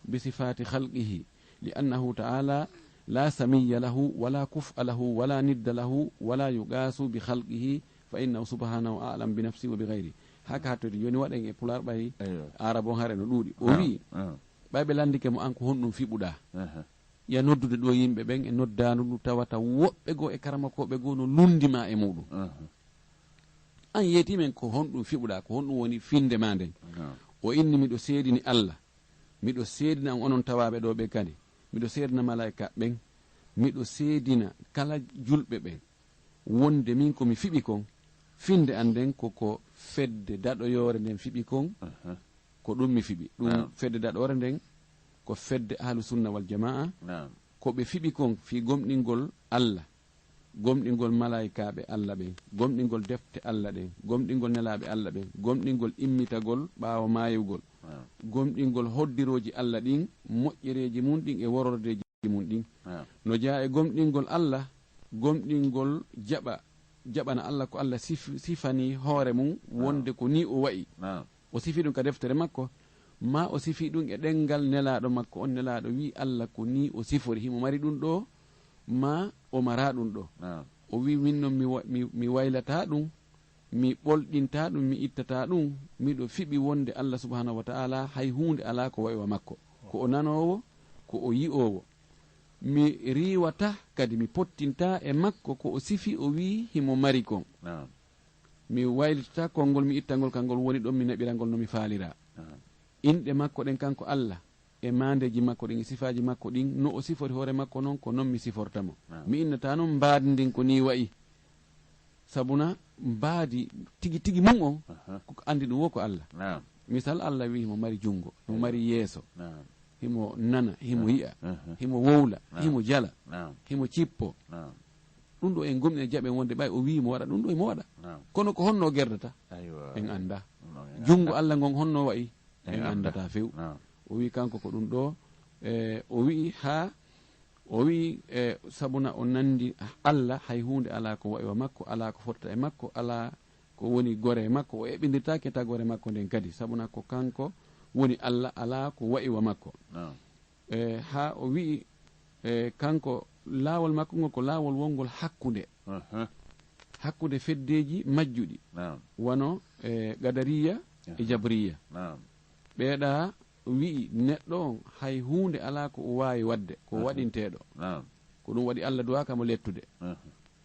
بصفات خلقه، لأنه تعالى لا سمي له ولا كفء له ولا ند له ولا يقاس بخلقه، فإنه سبحانه أعلم بنفسه وبغيره. Haka hattori joni waɗen e pular ɓay Eywa. Arab on hare no ɗuuɗi. O Naam, wi'i, naam. Ɓay ɓe landike mo an ko honɗum fiɓuɗaa? Aha. Ya noddude ɗo yimɓe ɓen e noddaandu ndu tawata woɓɓe goo e karamokooɓe goo no lundi ma e muɗum. Aha. An yeeti men ko honɗum fiɓuɗaa, ko honɗum woni finde ma nden? Naam. O inni miɗo seedini Allah, miɗo seedina on onon tawaaɓe ɗo ɓe kadi, miɗo seedina malaika ɓen, miɗo seedina kala julɓe ɓen, wonde min ko mi fiɓi kon, finde an nden ko, ko fedde daɗoyoore nden fiɓi kon, Aha. Ko ɗum mi fiɓi. Ɗum Naam. Fedde daɗoore nden, ko fedde ahlu sunna wal jamaa, Naam. Ko ɓe fiɓi kon fii gomɗingol Allah, gomɗingol malaikaaɓe Allah ɓen, gomɗingol defte Allah ɗen, gomɗingol nelaaɓe Allah ɓen, gomɗingol immitagol ɓaawo maayugol, Naam. Gomɗingol hoddirooji Allah ɗin, moƴƴereeji mun ɗin e worordeeji mun ɗin. Naam. No jeyaa e gomɗingol Allah, gomɗingol jaɓa, jaɓana Allah ko Allah sif-, sifani hoore mun Naam. Wonde ko nii o wa'i. Naam. O sifi ɗum ka deftere makko, maa o sifi ɗum e ɗenngal nelaaɗo makko on. Nelaaɗo wi'i Allah ko nii o sifori, himo mari ɗum ɗo, maa o maraa ɗum ɗo. Naam. O wi'i, min non mi wa-, mi, mi waylataa ɗum, mi ɓolɗintaa ɗum, mi ittataa ɗum, miɗo fiɓi wonde Allah subhanahu wa ta'ala hay huunde alaa ko wa'i wa makko. Ko o nanoowo, ko o yi'oowo. Mi riiwataa, kadi mi pottintaa e makko ko o sifi, o wi'i himo mari kon. Naam. Mi waylitataa konngol, mi ittangol kangol woni ɗon, mi neɓirangol no mi faaliraa. Naam. Inɗe makko ɗen kanko Allah, e maandeeji makko ɗin, e sifaaji makko ɗin, no o sifori hoore makko non, ko non mi siforta mo. Naam. Mi innataa non mbaadi ndin ko nii wa'i. Sabuna mbaadi tigi tigi mun on, Aha. Ko anndi ɗum wo ko Allah. Naam. Misal, Allah wi'i himo mari junngo, himo Naam. Mari yeeso, Naam. Himo nana, himo Naam. Yi'a, Aha. Himo wowla, Naam. Himo jala, Naam. Himo cippo. Naam. Ɗum ɗo en gomɗina jaɓen wonde ɓay o wi'i mo waɗa ɗum ɗo, himo waɗa. Naam. Kono ko honno o gerdata? Aywa. En anndaa. Ɗum ɗon en Junngo anndaa. Allah ngon honno wa'i? En En anndaa. Anndataa few. Naam. O wi'i kanko ko ɗum ɗo, e, o wi'i haa, o wi'i, e, sabuna o nandi Allah, hay huunde alaa ko wa'i wa makko, alaa ko fottata e makko, alaa ko woni gore e makko, o eɓindirtaake tagoore makko nden kadi, sabuna ko kanko woni Allah, alaa ko wa'i wa makko. Naam. E, haa o wi'i, e, kanko laawol makko ngol ko laawol wongol hakkunde. Aha. Hakkunde feddeeji majjuɗi. Naam. Wano, e, Qadariya e Aha. Jabriya. Naam. Ɓeeɗa wi'i neɗɗo on hay huunde alaa ko o waawi waɗde, ko Aha. Waɗinteeɗo. Naam. Ko ɗum waɗi Allah duwaa ka mo lettude. Aha.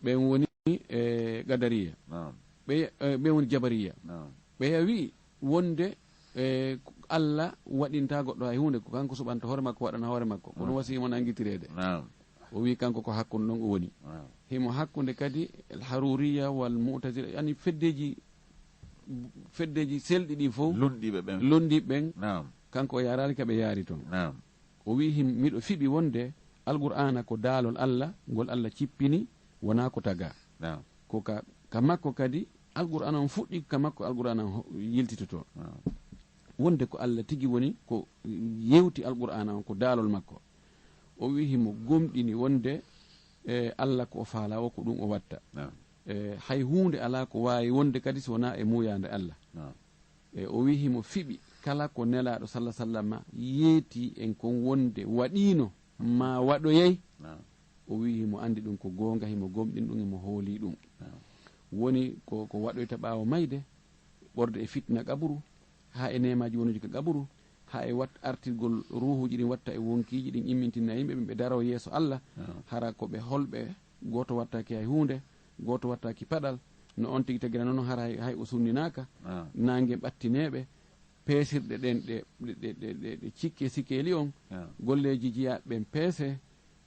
Ɓen woni, e, Qadariya. Naam. Ɓe, e, ɓen woni Jabariya. Naam. Ɓeya wi'i wonde, e, Allah waɗinta goɗɗo hay huunde, ko kanko suɓanta hoore makko, waɗana hoore makko. Ko ɗum Naam. Wasi mo nangitireede. Naam. O wi'i kanko ko hakkunde ɗon o woni. Naam. Himo hakkunde kadi al haruriya wal mu'tazila, yani feddeeji, feddeeji selɗi ɗin fow. Lunɗiiɓe ɓen. Lunɗiiɓe ɓen. Naam. Kanko o yaaraali ka ɓe yaari ton. Naam. O wi'i him-, miɗo fiɓi wonde Alqur'aana ko daalol Allah, ngol Allah cippini, wonaa ko tagaa. Naam. Ko ka, ka makko kadi Alqur'aana on fuɗɗi, ka makko Alqur'aana on ho-, yiltitotoo. Naam. Wonde ko Allah tigi woni ko yewti Alqur'aana on, ko daalol makko. O wi'i himo gomɗini wonde, e, Allah ko o faalaa o, ko ɗum o watta. Naam. E, hay huunde alaa ko waawi wonde kadi so wonaa e muuyaande Allah. Naam. E, o wi'i himo fiɓi kala ko Nelaaɗo salla sallama yeeti en kon wonde waɗiino maa waɗoyay. Naam. O wi'i himo anndi ɗum ko goonga, himo gomɗin ɗum, himo hoolii ɗum. Naam. Woni ko, ko waɗoyta ɓaawo mayde, ɓorde e fitna qaburu, haa e neemaaji wonuuji ka qaburu, haa e wat-, artirgol ruuhuuji ɗin watta e wonkiiji ɗin, immintinna yimɓe ɓen, ɓe daroo yeeso Allah. Naam. Hara ko ɓe holɓe, gooto wattaaki hay huunde, gooto wattaaki paɗal, no on tigi tagira noon, hara hay, hay o sunninaaka. Naam. Naange ɓattineeɓe, peesirɗe ɗen ɗe, ɗe, ɗe cikke sikeeli on, Naam. Golleeji jiyaaɓe ɓen peese,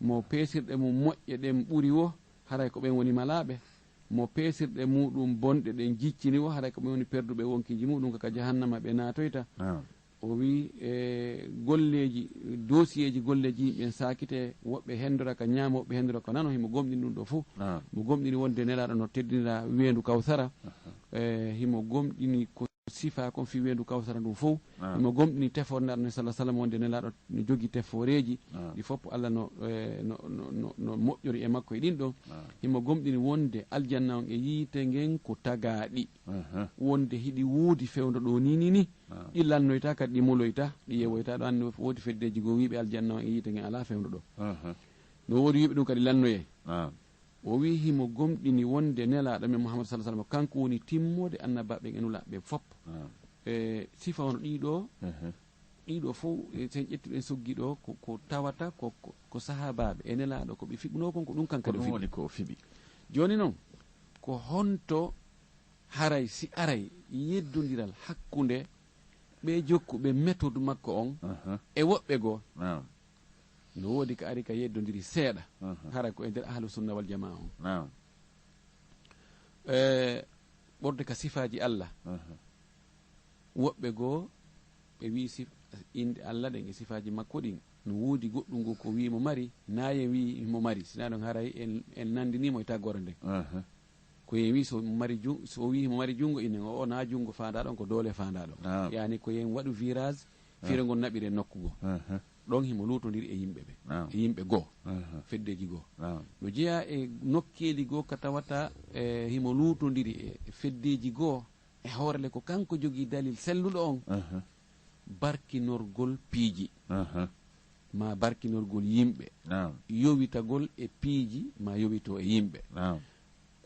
mo peesirɗe mum moƴƴe ɗen ɓuri wo, haray ko ɓen woni malaaɓe, mo peesirɗe muɗum bonɗe ɗen jiccini wo, haray ko ɓen woni perduɓe wonkiiji muɗum, ko ka jahannama ɓe naatoyta. Naam. O wi'i, e, golleeji, dosiyeeji golleeji yimɓe ɓen saakite, woɓɓe hendora ka ñaamo, woɓɓe hendora ka nano, himo gomɗini ɗum ɗo fof. Naam. Mo gomɗini wonde Nelaaɗo no teddinira weendu Kawsara. Aha. e himo gomɗini ko sifaa kon fii weendu Kawsara ndun fow. Naam. Himo gomɗini tefoore Nelaaɗo sallallahu alaihi wasallam, wonde Nelaaɗo no jogii tefooreeji. Naam. Ɗi fof Allah no, e, no, no, no, no moƴƴori e makko e ɗin ɗon. Naam. Himo gomɗini wonde aljanna on e yiite ngen ko tagaaɗi. Aha. Wonde hiɗi woodi fewndo ɗoo ni, ni, ni. Naam. Ɗi lannoytaa kadi, ɗi muloytaa, ɗi yewoytaa. Ɗo anndi woodi feddeeji goo wiiɓe aljanna on e yiite ngen alaa fewndo ɗoo. Aha. No woodi wiiɓe ɗum kadi lannoyee. Naam. O wi'i himo gomɗini wonde Nelaaɗo men Muhammad sallallahu alaihi wasallam kanko woni timmoode annabaaɓe ɓen e nulaaɓe ɓen fof. Naam. E sifa on ɗiɗo, Ehe. Ɗiɗo fof, e, sen ƴetti ɗen soggi ɗo, ko, ko tawata ko, ko, ko sahaabaaɓe e Nelaaɗo, ko ɓe fiɓunoo kon, ko ɗum kanko Ko ɗum fiɓi. Woni ko o fiɓi. Jooni non, ko honto haray si aray yeddondiral hakkunde ɓe jokkuɓe méthode makko on Aha. E woɓɓe goo? Naam. No woodi ka ari ka yeddondiri seeɗa. Aha. Hara ko e nder ahlu sunna wal jamaa on. Naam. E, ɓorde ka sifaaji Allah. Aha. Woɓɓe goo, ɓe wi'i sif-, innde Allah ɗen e sifaaji makko ɗin. No woodi goɗɗum goo ko wi'i mo mari, naa yen wi'i mo mari. Si naa ɗon haray en, en nanndinii mo e taggoore nden. Aha. Ko yen wi'i so mari ju-, so o wi'i mo mari junngo, inen o, o naa junngo faandaa ɗon, ko doole faandaa ɗon. Naam. Yaani ko yen waɗu virage, Ah. Firo ngon naɓire nokku goo. Aha. Ɗon himo luutondiri e yimɓe ɓe. Naam. E yimɓe goo. Aha. Feddeeji goo. Naam. No jeyaa e nokkeeli goo ka tawata, e, himo luutondiri e, e feddeeji goo. E hoore le ko kanko jogii dalil selluɗo on. Aha. Barkinorgol piiji. Aha. Maa barkinorgol yimɓe. Naam. Yowitagol e piiji, maa yowitoo e yimɓe. Naam.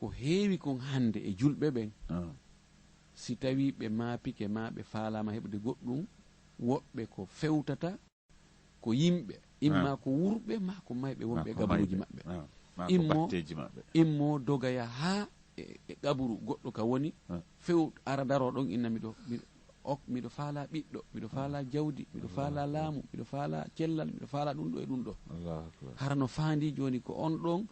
Ko heewi kon hannde e julɓe ɓen. Naam. Si tawii ɓe maapike maa ɓe faalaama heɓude goɗɗum, woɓɓe ko fewtata ko yimɓe, imma Ah. Ko wurɓe, maa ko mayɓe wonɓe Maa e ko gaburuuji mayɓe. Maɓɓe. Ah. Maa ko Immo, batteeji maɓɓe. Immo dogoya haa e, e qaburu goɗɗo ka woni, Ah. Few ara daroo ɗon inna miɗo, miɗo, ok, miɗo faalaa ɓiɗɗo, miɗo faalaa jawdi, miɗo faalaa laamu, miɗo faalaa cellal, miɗo faalaa ɗum ɗo e ɗum ɗo. Allahu akbar. Hara no faandii jooni ko on ɗon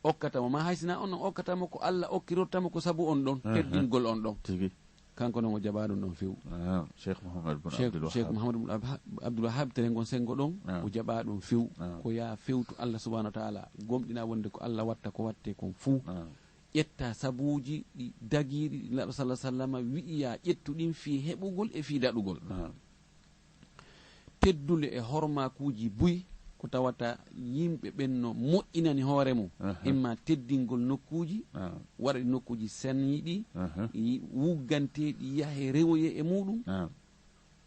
okkata mo, maa hay si naa on ɗon okkata mo, ko Allah okkirotta mo ko sabu on ɗon, Aha. Teddingol on ɗon. Tigi. Kanko non o jaɓaa ɗum ɗon few. Ah, Cheikh Mouhammad bun Cheikh, Abdul Cheikh Wahhab. Mouhammad bun Ab-, Abdul Wahhab, teren ngon senngo ɗon, Ah. O jaɓaa ɗum few. Ah. Ko yaa fewtu Allah subhanahu wa ta'ala, gomɗina wonde ko Allah watta ko wattee kon fuu. Ah. Ƴetta sabuuji ɗi dagiiɗi ɗi Nelaaɗo sallallahu alaihi wasallam wi'i yaa ƴettu ɗin fii heɓugol e fii daɗugol. Ah. Teddule e hormaakuuji buy ko tawata yimɓe ɓen no moƴƴinani hoore mum, Aha. Imma teddingol nokkuuji, Ah. Waɗa ɗi nokkuuji seniiɗi, Aha. Ɗi wugganteeɗi, yahee rewoyee e muuɗum, Ah.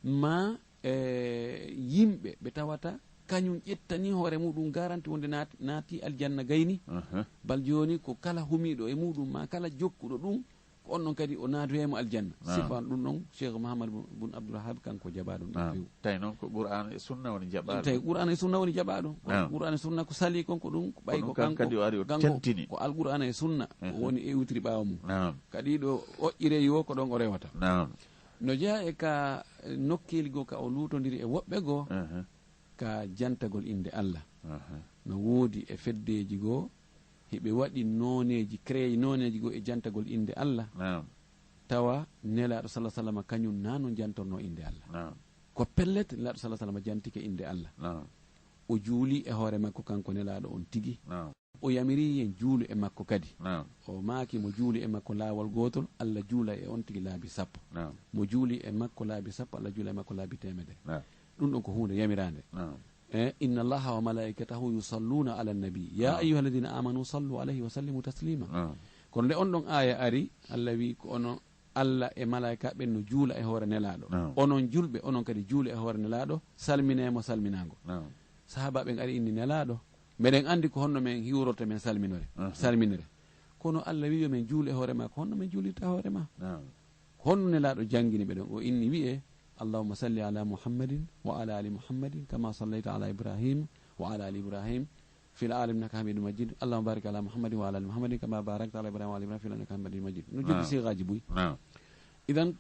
Maa, e, yimɓe ɓe tawata kañum ƴettanii hoore muuɗum garanti wonde naat-, naatii aljanna gayni, Aha. Bal jooni ko kala humiiɗo e muuɗum, maa kala jokkuɗo ɗum, ko on ɗon kadi o naatoyay mo aljanna. Naam. Sifa ɗum ɗon, Cheikh Mouhammad bun, bun Abdul Wahhab, kanko jaɓaa ɗum ɗon Naam. Few. Tawi noon ko Qur'aana e Sunna woni jaɓaaɗo. Tawi Qur'aana e Sunna woni jaɓaaɗo. Naam. Qur'aana e Sunna ko salii kon, ko ɗum, ko ɓay Kono ko kanko kanko, kadi o ari o kanko tentini. Ko Al Qur'aana e Sunna Ehe. Woni e iwtiri ɓaawo mum. Naam. Kadi ɗo o ƴireyi wo ko ɗon o rewata. Naam. No jeyaa e ka, e nokkeeli goo ka o luutondiri e woɓɓe goo, Ehe. Ka jantagol innde Allah. Aha. No woodi e feddeeji goo, hiɓe waɗi nooneeji, créé nooneeji goo e jantagol innde Allah. Naam. Tawa Nelaaɗo sallallahu alaihi wasallam kañum naa no jantornoo innde Allah. Naam. Ko pellet, Nelaaɗo sallallahu alaihi wasallam jantike innde Allah. Naam. O juuli e hoore makko kanko Nelaaɗo on tigi. Naam. O yamiri en juulu e makko kadi. Naam. O maaki mo juuli e makko laawol gootol, Allah juula e on tigi laabi sappo. Naam. Mo juuli e makko laabi sappo, Allah juula e makko laabi teemedere. Naam. Ɗum ɗon ko huunde yamiraande. Naam. E, "Inna Allaha wa malaikatahu yusalluna ala nabi. Ya Naam. Ayyuha alladhina amanu sallu alayhi wa sallimu taslima." Naam. Kono nde on ɗon aaya ari, Allah wi ko ono Allah e malaika ɓen no juula e hoore Nelaaɗo. Naam. Onon julɓe, onon kadi juule e hoore Nelaaɗo, salmine mo salminaango. Naam. Sahaaba ɓen ari inni Nelaaɗo, meɗen anndi ko honno men hiwrorta men salminore, Aha. Salminire. Kono Allah wi yo men juule e hoore ma, ko honno men juulirta hoore ma? Naam. Honno Nelaaɗo janngini ɓe ɗon? O inni wi'e, "Allahumma salli ala Muhammadin wa ala ali Muhammadin kama sallayta ala Ibrahim wa ala ali Ibrahim fil alamin innaka Hamidum Majid. Allahumma barik ala Muhammadin wa ala ali Muhammadin kama barakta ala Ibrahim wa ala ali Ibrahim fil alamin innaka Hamidum Majid." No jogii Naam. Siigaaji buy. Naam. Idan,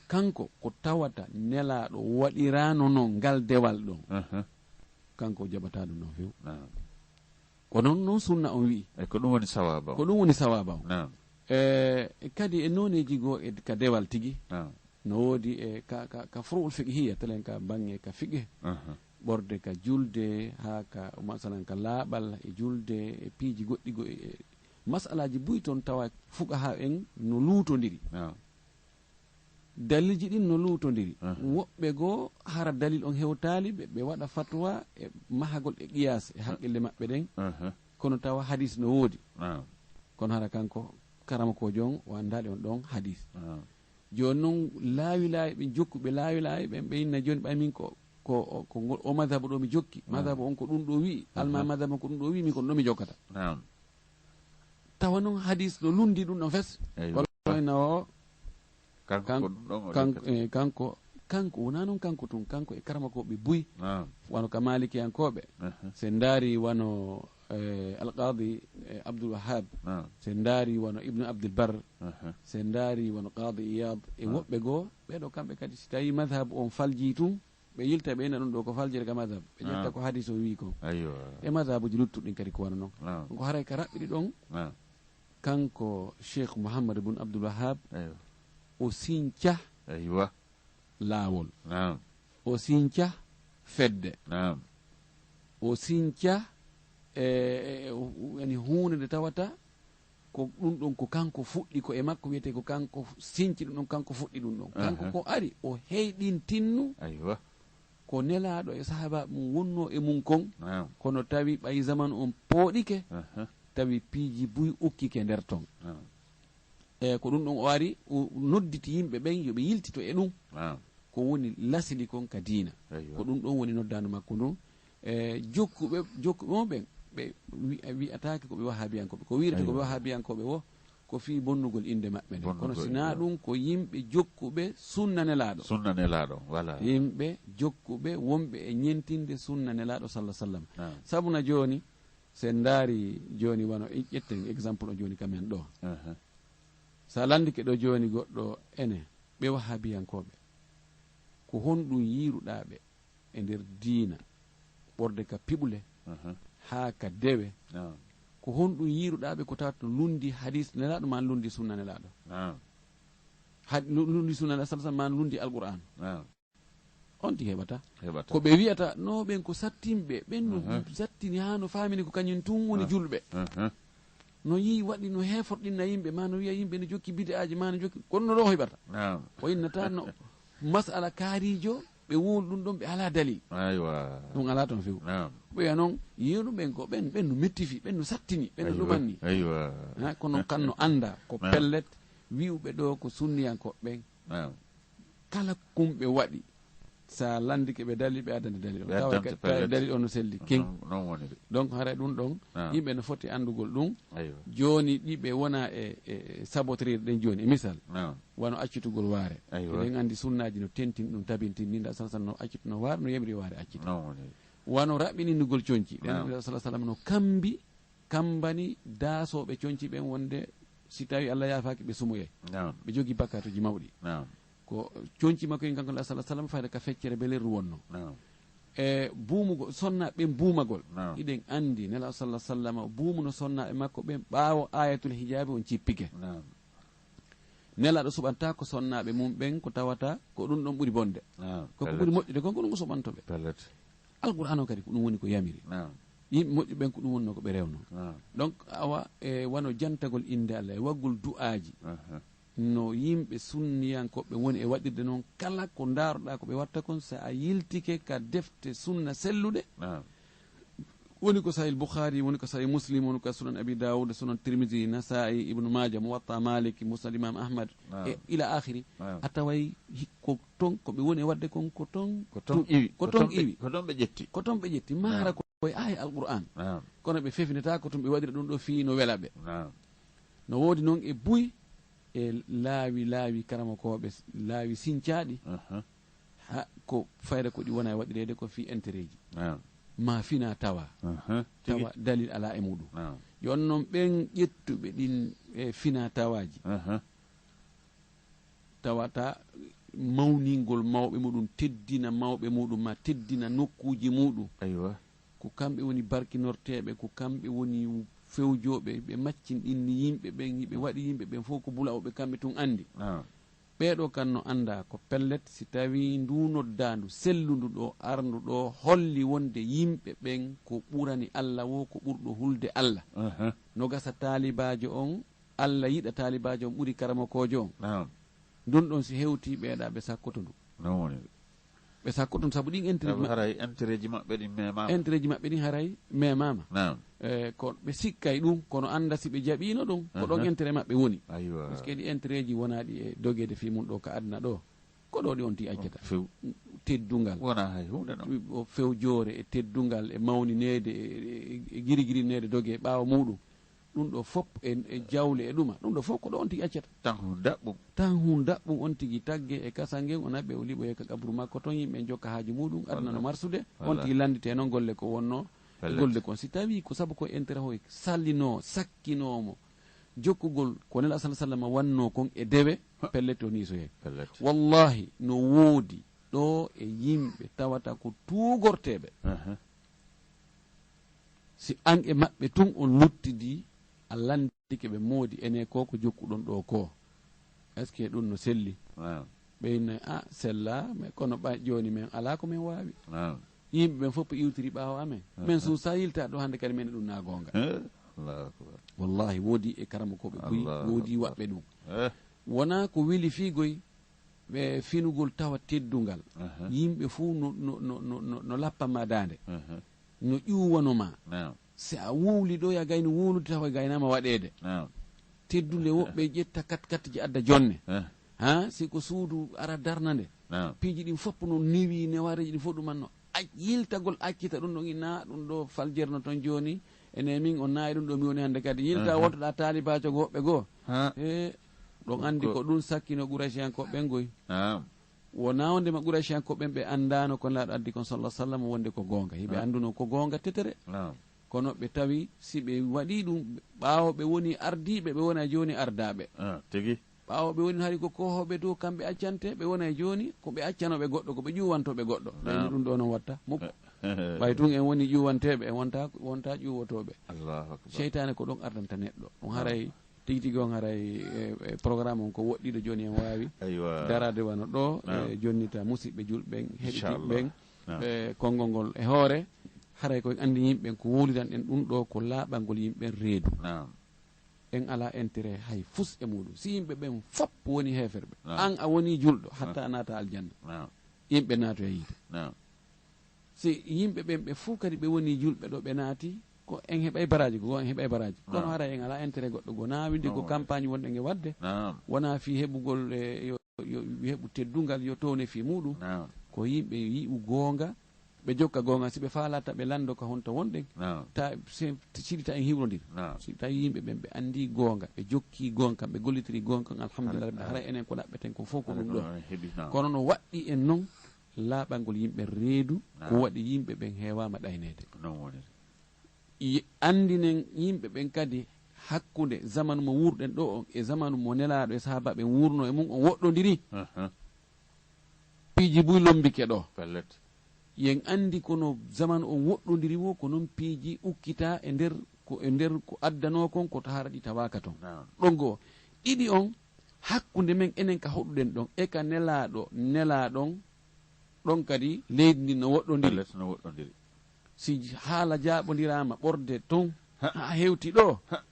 kanko ko tawata Nelaaɗo waɗiraano non ngal dewal ɗon. Aha. Kanko o jaɓataa ɗum ɗon few. Naam. Ko non, non sunna on wi'i. E ko ɗum woni sawaaba on. Ko ɗum woni sawaaba on. Naam. E, kadi e nooneeji goo e ka dewal tigi. Naam. No woodi e ka, ka, ka furu'ul fiqhiyya, telen ka baŋŋe ka fiqh. Aha. Ɓorde ka julde, haa ka, masalan, ka laaɓal e julde, e piiji goɗɗi go-, e, e Masalaaji buy toon tawa fuqahaa en no luutondiri. Dalilji ɗin no luutondiri. Woɓɓe goo hara dalil on hewtaali ɓe, ɓe waɗa fatwa e mahagol e qiyaas e haqqille maɓɓe ɗen. Kono tawa hadis no woodi. Kono hara kanko karamokoojo on o anndaali on ɗon hadis. Jooni non laawi laawi ɓe jokkuɓe laawi laawi ɓen ɓe inna jooni ɓay min ko, ko, ko ngol, o madhabu ɗo mi jokki. Madhabu on ko ɗum ɗo wi'i. Alma madhabu on ko ɗum ɗo wi'i, min ko ɗum ɗo mi jokkata. Tawa non hadis no lundi ɗum ɗon fes. Kono no o kanko, kanko, kanko wona non kanko tun, kanko e karamokooɓe buy. Wano ka malikiyankooɓe, sen ndaari wano, eh, alqaadi, eh, Abdul Wahhab, sen ndaari wano Ibnu Abdul Bar, sen ndaari wano qaadi Iyad e woɓɓe goo. Ɓeeɗo kamɓe kadi si tawi madhabu on falji tun, ɓe yilta ɓe ina ɗum ɗo ko faljere ka madhab, ɓe ƴetta ko hadis o wi kon. E madhabuji luttuɗin kadi ko wano non. Ko haray ka raɓɓiɗi ɗon, kanko Cheikh Mouhammad bun Abdul Wahhab, o sinca laawol, o sinca fedde, o sinca, e, e, e, yani huunde nde tawata ko ɗum ɗon ko kanko fuɗɗi, ko e makko wiyetee, ko kanko sinci ɗum ɗon, kanko fuɗɗi ɗum ɗon. Kanko ko ari o heyɗintinnu ko nelaaɗo e sahaaba mum wonnoo e mum kon. Kono tawi ɓay zamanu on pooɗike, tawi piiji buy ukkike nder ton. E ko ɗum ɗon o ari, o nodditi yimɓe ɓen yo ɓe yiltito e ɗum. Ko woni lasli kon ka diina. Ko ɗum ɗon woni noddaandu makko ndun. E jokkuɓe, jokkuɓe mo ɓen, ɓe wi-, wi'ataake ko ɓe wahaabiyankooɓe. Ko wi'irete ko ɓe wahaabiyankooɓe wo, ko fii bonnugol innde maɓɓe nden. Kono si naa ɗum, ko yimɓe jokkuɓe sunna nelaaɗo. Sunna nelaaɗo, voilà. Yimɓe jokkuɓe wonɓe e ñentinde sunna nelaaɗo salla sallam. Sabu na jooni, si en ndaari jooni wano, ƴetten exemple o jooni ka men ɗo. So a landike ɗo jooni goɗɗo ene, ɓe wahaabiyankooɓe, ko honɗum yiiruɗaa ɓe e nder diina, ɓorde ka piɓule haa ka dewe? Ko honɗum yiiruɗaa ɓe ko tawata no lundi hadis nelaaɗo maa lundi sunna nelaaɗo? Had-, lu-, lundi sunna nelaaɗo salla sallam maa lundi Alqur'aan? On tigi heɓata. Ko ɓe wi'ata, no ɓen ko sattinɓe, ɓen no sattini haa no faamini ko kañum tun woni julɓe. No yi'i waɗi no heeforɗinna yimɓe, maa no wi'a yimɓe no jokki bid'aaji, maa no jokki, kono no ɗo heɓata. O innata no mas'ala kaariijo, ɓe wowli ɗum ɗon, ɓe alaa dalil. Ɗum alaa toon few. Ɓe wi'a noon, yi'uɗo ɓen ko ɓen, ɓen no mettifi, ɓen no sattini, ɓen no ɗumanni. Ha, kono kan no annda ko pellet, wi'uɓe ɗo ko sunniyankooɓe ɓen. Kala kumɓe waɗi, so a landike ɓe dalil, ɓe addante dalil on. Tawa dalil on no selli kin. Donc, haray ɗum ɗon, yimɓe no foti anndugol ɗum. Jooni ɗi ɓe wona e, e sabotirde ɗen jooni. E misal, wano accitugol waare. Eɗen anndi sunnaaji no tentin ɗum, tabintin ni, nda sallallahu alaihi wasallam no accituno waare, no yamiri waare accita. Wano raɓɓininugol conci. Ɗen sallallahu alaihi wasallam no kambi kambani daasooɓe conci ɓen wonde si tawi Allah yaafaaki ɓe sumoyay. Ɓe jogii bakkaatuuji mawɗi. Ko conci makko en kanko Nela sallallahu alaihi wasallam fayda ka feccere belerru wonno. E buumugol, sonna ɓen buumagol. Iɗen anndi Nela sallallahu alaihi wasallam buumuno sonnaaɓe makko ɓen ɓaawo ayatul hijaabi on cippike. Nelaaɗo suɓantaako sonnaaɓe mum ɓen ko tawata ko ɗum ɗon ɓuri bonde. Ko ko ɓuri moƴƴude kon, ko ɗum ko suɓanto ɓe. Alqur'aan o kadi ko ɗum woni ko yamiri. Yimɓe moƴƴuɓe ɓen ko ɗum wonnoo ko ɓe rewno. Donc, awa, e wano jantagol innde Allah, e waggol du'aaji. No yimɓe sunniyankooɓe woni e waɗirde noon, kala ko ndaaroɗaa ko ɓe watta kon, so a yiltike ka defte sunna selluɗe, woni ko Sahih Bukhari, woni ko Sahih Muslim, woni ko Sunan Abi Dawud, Sunan Tirmidhi, Nasa'i, Ibnu Maaja, Muwatta Malik, Musnad Imam Ahmad, e ila akhiri, a taway hi-, ko ton ko ɓe woni e waɗde kon, ko ton ko ton tu-, iwi, ko ko ton ton ɓe, iwi. Ko ton ɓe ƴetti. Ko ton ɓe ƴetti. Mahara ko e aaya Alqur'aan. Kono ɓe fefinata ko tun ɓe waɗira ɗum ɗo fii no wela ɓe. No woodi noon e buy e laawi, laawi karamokooɓe, laawi sincaaɗi. Ha, ko fayda ko ɗi wona e waɗireede ko fii entereeji. Ma fina tawa. Tawa dalil alaa e muɗum. Yo on noon ɓen ƴettuɓe ɗin, e, fina tawaaji. Tawata mawningol mawɓe muɗum, teddina mawɓe muɗum, ma teddina nokkuuji muɗum. Ko kamɓe woni barkinorteeɓe, ko kamɓe woni fewjooɓe, ɓe maccinɗinni yimɓe ɓen, hiɓe waɗi yimɓe ɓen fof ko bula o ɓe kamɓe tun anndi. Ɓeeɗo kan no anndaa ko pellet, si tawii nduu noddaandu sellundu ɗoo, arndu ɗoo, holli wonde yimɓe ɓen ko ɓurani Alla woo ko ɓurɗo hulde Alla. Aha. No gasa taalibaajo on, Alla yiɗa taalibaajo on ɓuri karamokoojo on. Naam. Ndun ɗon si hewtii ɓeeɗa ɓe sakkoto ndu. Noon woni. Ɓe sakkoto ndu sabu ɗin intérêt ji Sabu maɓɓe. Haray intérêt ji maɓɓe ɗin memaama. Intérêt ji maɓɓe ɗin haray memaama. Naam. Eh, ko ɓe sikkay ɗum, kono annda si ɓe jaɓiino ɗum, ko ɗon Aha. intérêt maɓɓe woni. Aywa. Parce que ɗi intérêt ji wonaa ɗi e dogeede fii mun ɗo ka aduna ɗo. Ko ɗo ɗi on ti accata. Few. Teddungal. Wonaa hay huunde noon. O few joore e teddungal e mawnineede e, e, e girigirineede doge ɓaawo muuɗum. Ɗum ɗo fof e, e jawle e ɗuma. Ɗum ɗo fof ko ɗo on tigi accata. Tan hun daɓɓum. Tan hun daɓɓum on tigi tagge e kasangen o naɓɓe o liɓoye ka qabru makko ton yimɓe jokka haaju muuɗum aduna no Wallaahi. marsude. On Wallaahi. tigi lanndite noon golle ko wonno e Pellet. golle kon. Si tawi ko sabu ko intérêt hoy sallinoo, sakkinoo mo. Jokkugol ko Nela sallallahu alaihi wasallam wanno kon e dewe, Ha. pellet o niiso heen. Pellet. Wallahi, no woodi ɗo e yimɓe tawata ko tuugorteeɓe. Aha. Si an e maɓɓe tun on luttidi, a landike ɓe moodi ene ko ko jokkuɗon ɗo ko. Est-ce que ɗum no selli? Naam. Ɓe inna, "A, sella, mais kono ɓay jooni men alaa ko men waawi." Naam. Yimɓe ɓen fof iwtiri ɓaawo amen. Men Aha. suusa yilta ɗo hannde kadi men ɗum na goonga. Eh, Allahu akbar. Wallahi, woodi e karamokooɓe buy, Allahu woodi akbar. waɓɓe ɗum. Eh. Wonaa ko weli fiigoy, ɓe finugol tawa teddungal. Aha. Yimɓe fuu no, no, no, no, no, no lappa ma daande. Aha. No ƴuwano ma. Naam. Si a wowli ɗo, ya gayno wowlude tawa gaynaama waɗeede. Naam. Teddunde woɓɓe ƴetta kat kat ji adda jonne. Eh. Ha, si ko suudu ara darna nde. Naam. Piiji ɗin fof no newi, newareeji ɗin fof ɗum anno. Ac-, yiltagol accita ɗum ɗon ina ɗum ɗo faljerno ton jooni. Ene min on nayi ɗum ɗo mi woni hannde kadi. Yilta Aha. wontoɗa taalibaajo go woɓɓe goo. Ha. E ɗon anndi Ko ko ɗum sakkino Qurayshiyankooɓe ɓen goy. Naam. Wonaa wonde ma Qurayshiyankooɓe ɓen ɓe anndaano ko Nelaaɗo addi kon sallallahu alaihi wasallam wonde ko goonga. Hiɓe Naam. annduno ko goonga tetere. Naam. Kono ɓe tawi si ɓe waɗii ɗum, ɓaawo ɓe woni ardiiɓe, ɓe wona jooni ardaaɓe. Ah, tigi. Ɓaawo ɓe woni hari ko koohooɓe dow kamɓe accante, ɓe wona jooni ko ɓe accanooɓe goɗɗo, ko ɓe ƴuwantooɓe goɗɗo. Ɓe Naam. ɗum ɗo noon watta. Mukko. Ɓay tun en woni ƴuwanteeɓe, en wonta, wonta ƴuwotooɓe. Allahu akbar. Seytaane ko ɗon ardanta neɗɗo. Ɗum haray tigi tigi on haray, e, e, programme on ko woɗɗiɗo jooni en waawi Aywa. daraade wano ɗo, Naam. e, jonnita musiɓɓe julɓe ɓen, heɗitiɓe Inchallah. ɓen, Naam. e, konngol ngol e hoore. Haray ko en anndi yimɓe ɓen ko wowliranɗen ɗum ɗo ko laaɓangol yimɓe ɓen reedu. Naam. En alaa intérêt hay fus e muuɗum. Si yimɓe ɓen fop woni heeferɓe, Naam. an a woni julɗo, hatta Naam. a naata aljanna. Naam. Yimɓe naatoya yiite. Naam. Si yimɓe ɓen ɓe fof kadi ɓe woni julɓe ɗo ɓe naati, ko en heɓay baraaji, ko en heɓay baraaji. Kono Naam. hara en alaa intérêt goɗɗo goo. Na windi ko Naam. campagne wonɗen e waɗde. Naam. Wonaa fii heɓugol e yo, yo heɓu teddungal, yo towne fii muuɗum. Naam. Ko yimɓe yi'u goonga, ɓe jokka goonga. Si ɓe faalaata ɓe lanndo ka honto wonɗen. Naam. Ta, se, siɗi ta en hiwrondir. Naam. Si tawi yimɓe ɓen ɓe anndi goonga, ɓe jokki goonga, ɓe gollitiri goonga, alhamdulillah, Naam. haray enen ko ɗaɓɓeten ko fof ko Haray ɗum ko ɗo. ɗon heɓi, naam. Kono no waɗɗi en non, laaɓangol yimɓe reedu, Naam. ko waɗi yimɓe ɓen heewaama ɗayneede. Ko noon woniri. Yi-, anndinen yimɓe ɓen kadi hakkunde zamanu mo wuurɗen ɗo on e zamanu mo Nelaaɗo e sahaabaaɓe wuurno e mum on woɗɗondiri. Aha. Piiji buy lombike ɗo. Pellet. Yen anndi kono zamanu on woɗɗondiri wo, ko noon piiji ukkitaa e nder, ko e nder ko addanoo kon, ko to hara ɗi tawaaka ton. Naam. Ɗon goo. Ɗiɗi on, hakkunde men enen ka hoɗuɗen ɗon, e ka Nelaaɗo, nelaaɗon, ɗon kadi leydi ndin no woɗɗondiri. Pellet no woɗɗondiri. Si haala jaaɓondiraama ɓorde ton, Ha. haa hewti ɗo, Ha.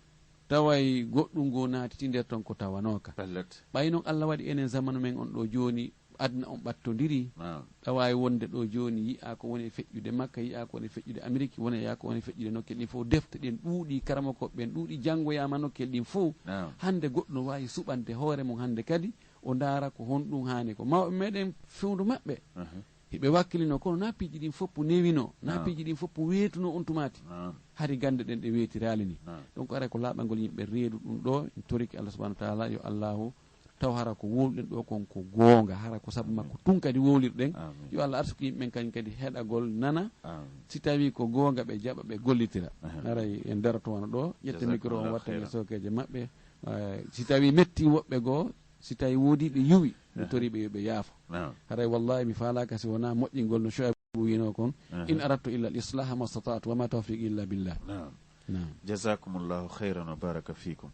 taway goɗɗum ngoo naatiti nder ton ko tawanooka. Pellet. Ɓay non Allah waɗi enen zamanu men on ɗo jooni, aduna on ɓattondiri. Naam. Ɗawaay wonde ɗo jooni yi'aa ko woni e feƴƴude Makka, yi'aa ko woni e feƴƴude Ameriki, wona yi'aa ko woni e feƴƴude nokkel ɗin fof. Defte ɗen ɗuuɗi, karamokooɓe ɓen ɗuuɗi, janngoyaama nokkel ɗin fof. Naam. Hannde goɗɗo no waawi suɓande hoore mum hannde kadi, o ndaara ko honɗum haani ko. Mawɓe meɗen fewndo maɓɓe, Aha. hiɓe wakkilino, kono na piiji ɗin fof newino, na Naam. piiji ɗin fof weetuno on tumaati. Naam. Hari gannde ɗen ɗe weetiraali ni. Naam. Donc, aray ko laaɓangol yimɓe reedu ɗum ɗo, en toriki Allah subhanahu wa ta'ala, yo Allahu taw hara ko wowluɗen ɗo kon ko goonga, hara ko sabu makko tun kadi wowlirɗen. Amin. Yo Allah arsuku yimɓe ɓen kañum kadi heɗagol nana. Amin. Si tawi ko goonga ɓe jaɓa ɓe gollitira. Amin. Haray en daroto wano ɗo, ƴetta Jazakumullahu micro on watta e khairan. sookeeje maɓɓe. Eh, si tawi metti woɓɓe goo, si tawi woodi ɓe yuwi, mi Amin. tori ɓe yo ɓe yaafo. Naam. Haray wallahi mi faalaaka si wonaa moƴƴingol no Shoaibou wiinoo kon, Amin. "In aradtu illa al-islaha ma stata'tu wa ma tawfiqi illa billah." Naam. Naam. Jazakumullahu khairan wa baraka fikum.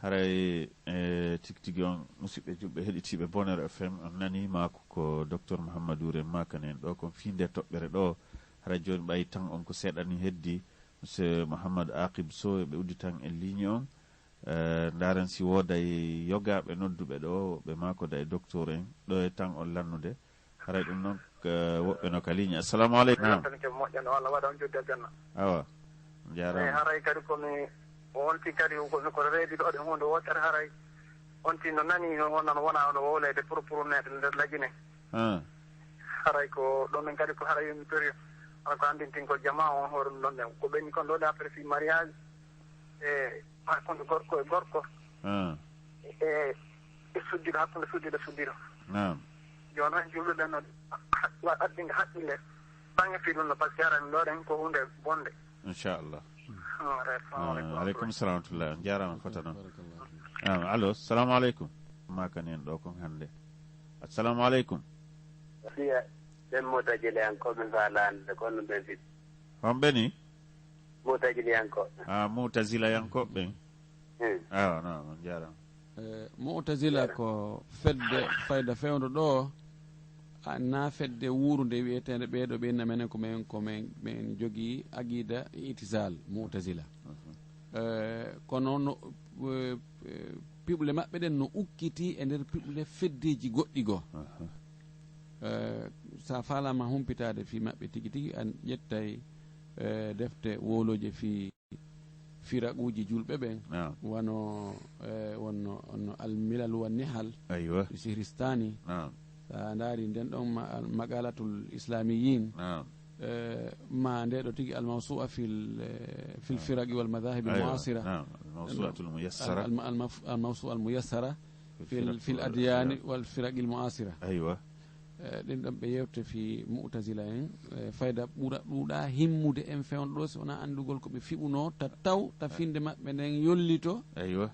Haray, e, tigi tigi on, musidɓe julɓe heɗitiiɓe Bonheur F M, on nani maako ko Docteur Mouhamadou Rem maakani en ɗo kon fii nde toɓɓere ɗo. Haray jooni ɓay tan on ko seeɗa ni heddi, Monsieur Mouhamadou Aqib Sow, ɓe udditan e ligne on. E, ndaaren si wooday yogaaɓe nodduɓe ɗo, ɓe maakoda e docteur en, ɗo e tan on lannude. Haray ɗum noon, e, woɓɓe no ka ligne. Assalamu aleykum. Naam. Tan ke moƴƴa no Allah waɗa on joddi aljanna. Awa. On jaaraama. Haray kadi ko mi, on ti kadi ko, ko reedi ɗo ɗen huunde wootere haray. On ti no nani no wona, no wona no wowlede pour, pour neɗɗo nder lajine. Ah. Haray ko ɗon men kadi ko haray yummitori. Haray ko anndintingol jamaa on hoore ɗum ɗon ɗen. Ko ɓenni kon ɗo ɗe après fi mariage. E hakkunde gorko e gorko. Ah. E, e suddiɗo, hakkunde suddiɗo e suddiɗo. Naam. Jooni noon julɓe ɓen no wa-, addinde haqqille. Baŋnge fii ɗum no, par ce que aran ɗo ɗen ko huunde bonde. Inchallah. Assalamu aleykum. Ah, aleykum salam wa rahmatullah. On jaaraama fota noon. Barakallahu fiik. Ah, allo, salamu aleykum. Maakani en ɗo kon hannde. Assalamu aleykum. Siya, ɓen mo dajale an ko ɓe faalande, kono ɓe fit. Homɓe ni? Mu'taziliyankooɓe. Ah, Mu'tazilayankooɓe ɓen. Hmm. Awa, naam, on jaaraama. Eh, Mu'tazila ko fedde fayda fewndo ɗo, a, na fedde wuurunde wi'eteende ɓee ɗo ɓe inna menen ko men, ko men, men jogii aqida i'tizal, Mu'tazila. Mhm. Eh, kono no, eh, eh, piɓle maɓɓe ɗen no ukkiti e nder piɓle feddeeji goɗɗi goo. Mhm. Eh, sa faalaama humpitaade fii maɓɓe tigi tigi, a ƴettay, eh, defte wowlooje fii firaquuji julɓe ɓen, naam, wano, eh, wonno, wonno Al-Milal wa Nihal, aywa, Sihristani. Naam. Sa ndaari nden ɗon ma-, al-, Maqalatul Islamiyin, naam, eh, ma nde ɗo tigi Al-Mawsu'a fil, eh, fil, naam, Firaqi wal Madhahibil, aywa, Mu'asira. Naam, Al-Mawsu'atul Muyassara. Al-, al-, al-maf-, Al-Mawsu'a Al-Muyassara fil, fil, fil firaq wal adyani adyan wal firaqil mu'asira. Aywa. Eh, ɗin ɗon ɓe yewte fii Mu'tazila en, eh, fayda ɓura ɗuuɗa himmude en fewndo ɗo, si wonaa anndugol ko ɓe fiɓunoo, ta taw, ta, eh, finnde maɓɓe nden yollito. Aywa.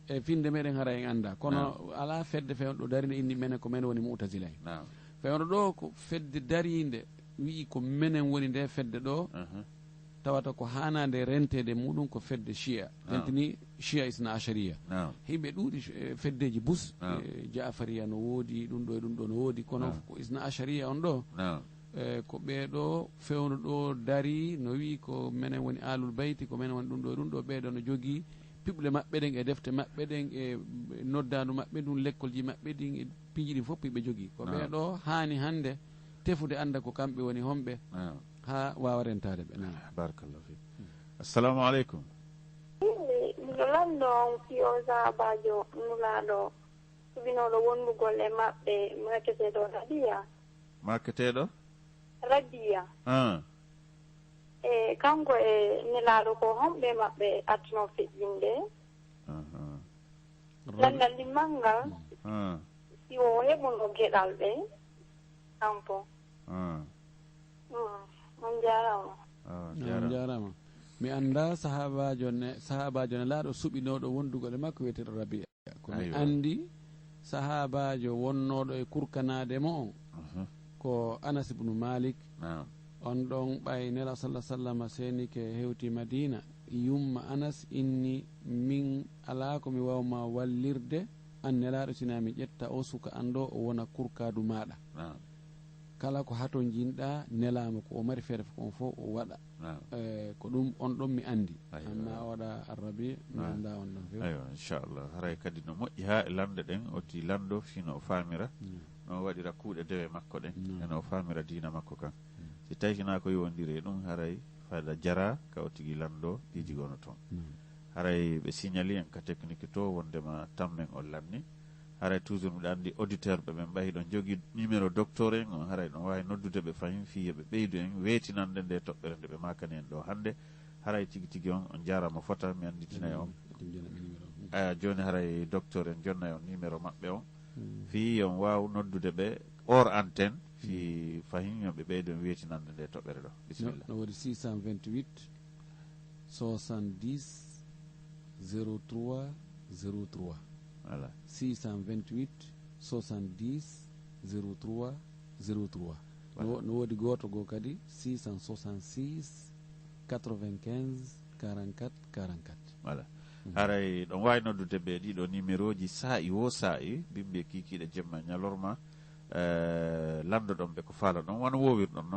E finnde meɗen hara en anndaa. Kono, naam, alaa fedde fewndo ɗo darinde inni menen ko men woni Mu'tazila en. Naam. Fewndo ɗo ko fedde dariinde, wi'i ko menen woni nde fedde ɗo. Aha. Tawata ko haanaande renteede muɗum ko fedde Shia. Naam. Tentini Shia Isna Ashariya. Naam. Himɓe ɗuuɗi, eh, feddeeji bus, naam, eh, Jaafariya no woodi, ɗum ɗo e ɗum ɗo no woodi, kono, naam, ko Isna Ashariya on ɗo, naam, eh, ko ɓee ɗo fewndo ɗo dari, no wi'i ko menen woni Aalul Bayti, ko menen woni ɗum ɗo e ɗum ɗo, ɓee ɗo no jogii piɓle maɓɓe ɗen e defte maɓɓe ɗen e noddaandu maɓɓe ndun, lekkolji maɓɓe ɗin e piiji ɗin fof ɓe jogii. Ko, naam, ɓee ɗo haani hannde tefude annda ko kamɓe woni homɓe, naam, haa waawa rentaade ɓe. Naam. Ah, barakallahu fiik. Assalamu aleykum. Miɗo lanndo on fii o sahaabaajo Nulaaɗo suɓinooɗo wondugol e maɓɓe, maaketeeɗo Rabiya. Maaketeeɗo? Rabiya. Ah. E kanko e Nelaaɗo ko homɓe maɓɓe artunoo feƴƴinde? Aha. Rabi- Lanndal ɗimmal ngal, ah, si o heɓuno geɗal ɓe, kanko. Ah. Mm, on jaaraama. Ah, on jaaraama. On jaaraama. Mi anndaa sahaabaajo ne, sahaabaajo Nelaaɗo suɓinooɗo wondugol e makko wiyeteeɗo Rabiya. Ko mi, aywa, anndi sahaabaajo wonnooɗo e kurkanaade mo on, aha, ko Anas ibnu Malik. Naam. On ɗon ɓay Nela salla sallama seenike hewti Madina, yumma Anas inni, "Min alaa ko mi waawma wallirde, an Nelaaɗo, sinaa mi ƴetta o suka an ɗo, o wona kurkaadu maaɗa." Naam. Kala ko hatonjinɗaa Nelaaɗo, ko o mari feere fof, on fof o waɗa. Naam. Eh, ko ɗum on ɗon mi anndi. Aywa. Amma o waɗa Arrabi, mi, naam, anndaa on ɗon few. Aywa, inchallah. Haray kadi no moƴƴi haa e lannde ɗen, o ti lanndo fii no o faamira, naam, no o waɗira kuuɗe dewe makko ɗen, naam, e no o faamira diina makko kan. Naam. Si tawi hinaa ko yowondiri e ɗum, haray fayda jaraa ka o tigi lanndo piiji, naam, gono toon. Naam. Haray ɓe signali en ka technique to wondema tammen on lanni. Haray toujours miɗo anndi auditeur ɓe ɓen ɓay hiɗon jogii numéro docteur en on, haray ɗon waawi noddude ɓe fahin fii yo ɓe ɓeydu en weetinande nde toɓɓere nde ɓe maakani en ɗo hannde. Haray tigi tigi on, on jaaraama fota, mi annditinay on. Mm, ko jonnay ɓe numéro. Mm. Aya, jooni haray docteur en jonnay on numéro maɓɓe on. Mm. Fii on waaw noddude ɓe hors antenne, fii, mm, fahin yo ɓe ɓeydu en weetinande nde toɓɓere ɗo. No, bisimilla. No woodi six cent vingt-huit, soixante-dix, zéro trois, zéro trois. Voilà. Six cent vingt-huit, soixante-dix, zéro trois, zéro trois. Voilà. No, no woodi gooto goo kadi, six cent soixante-six, quatre-vingt-quinze, Quarante-quatre, quarante-quatre. Voilà. Haray ɗon waawi noddude ɓe ɗiɗo numéroji saa'i wo saa'i, bimbi e kiikiiɗe, jemma e ñalorma. Eh, lanndo ɗon ɓe ko faala ɗon, wano woowir ɗon noon.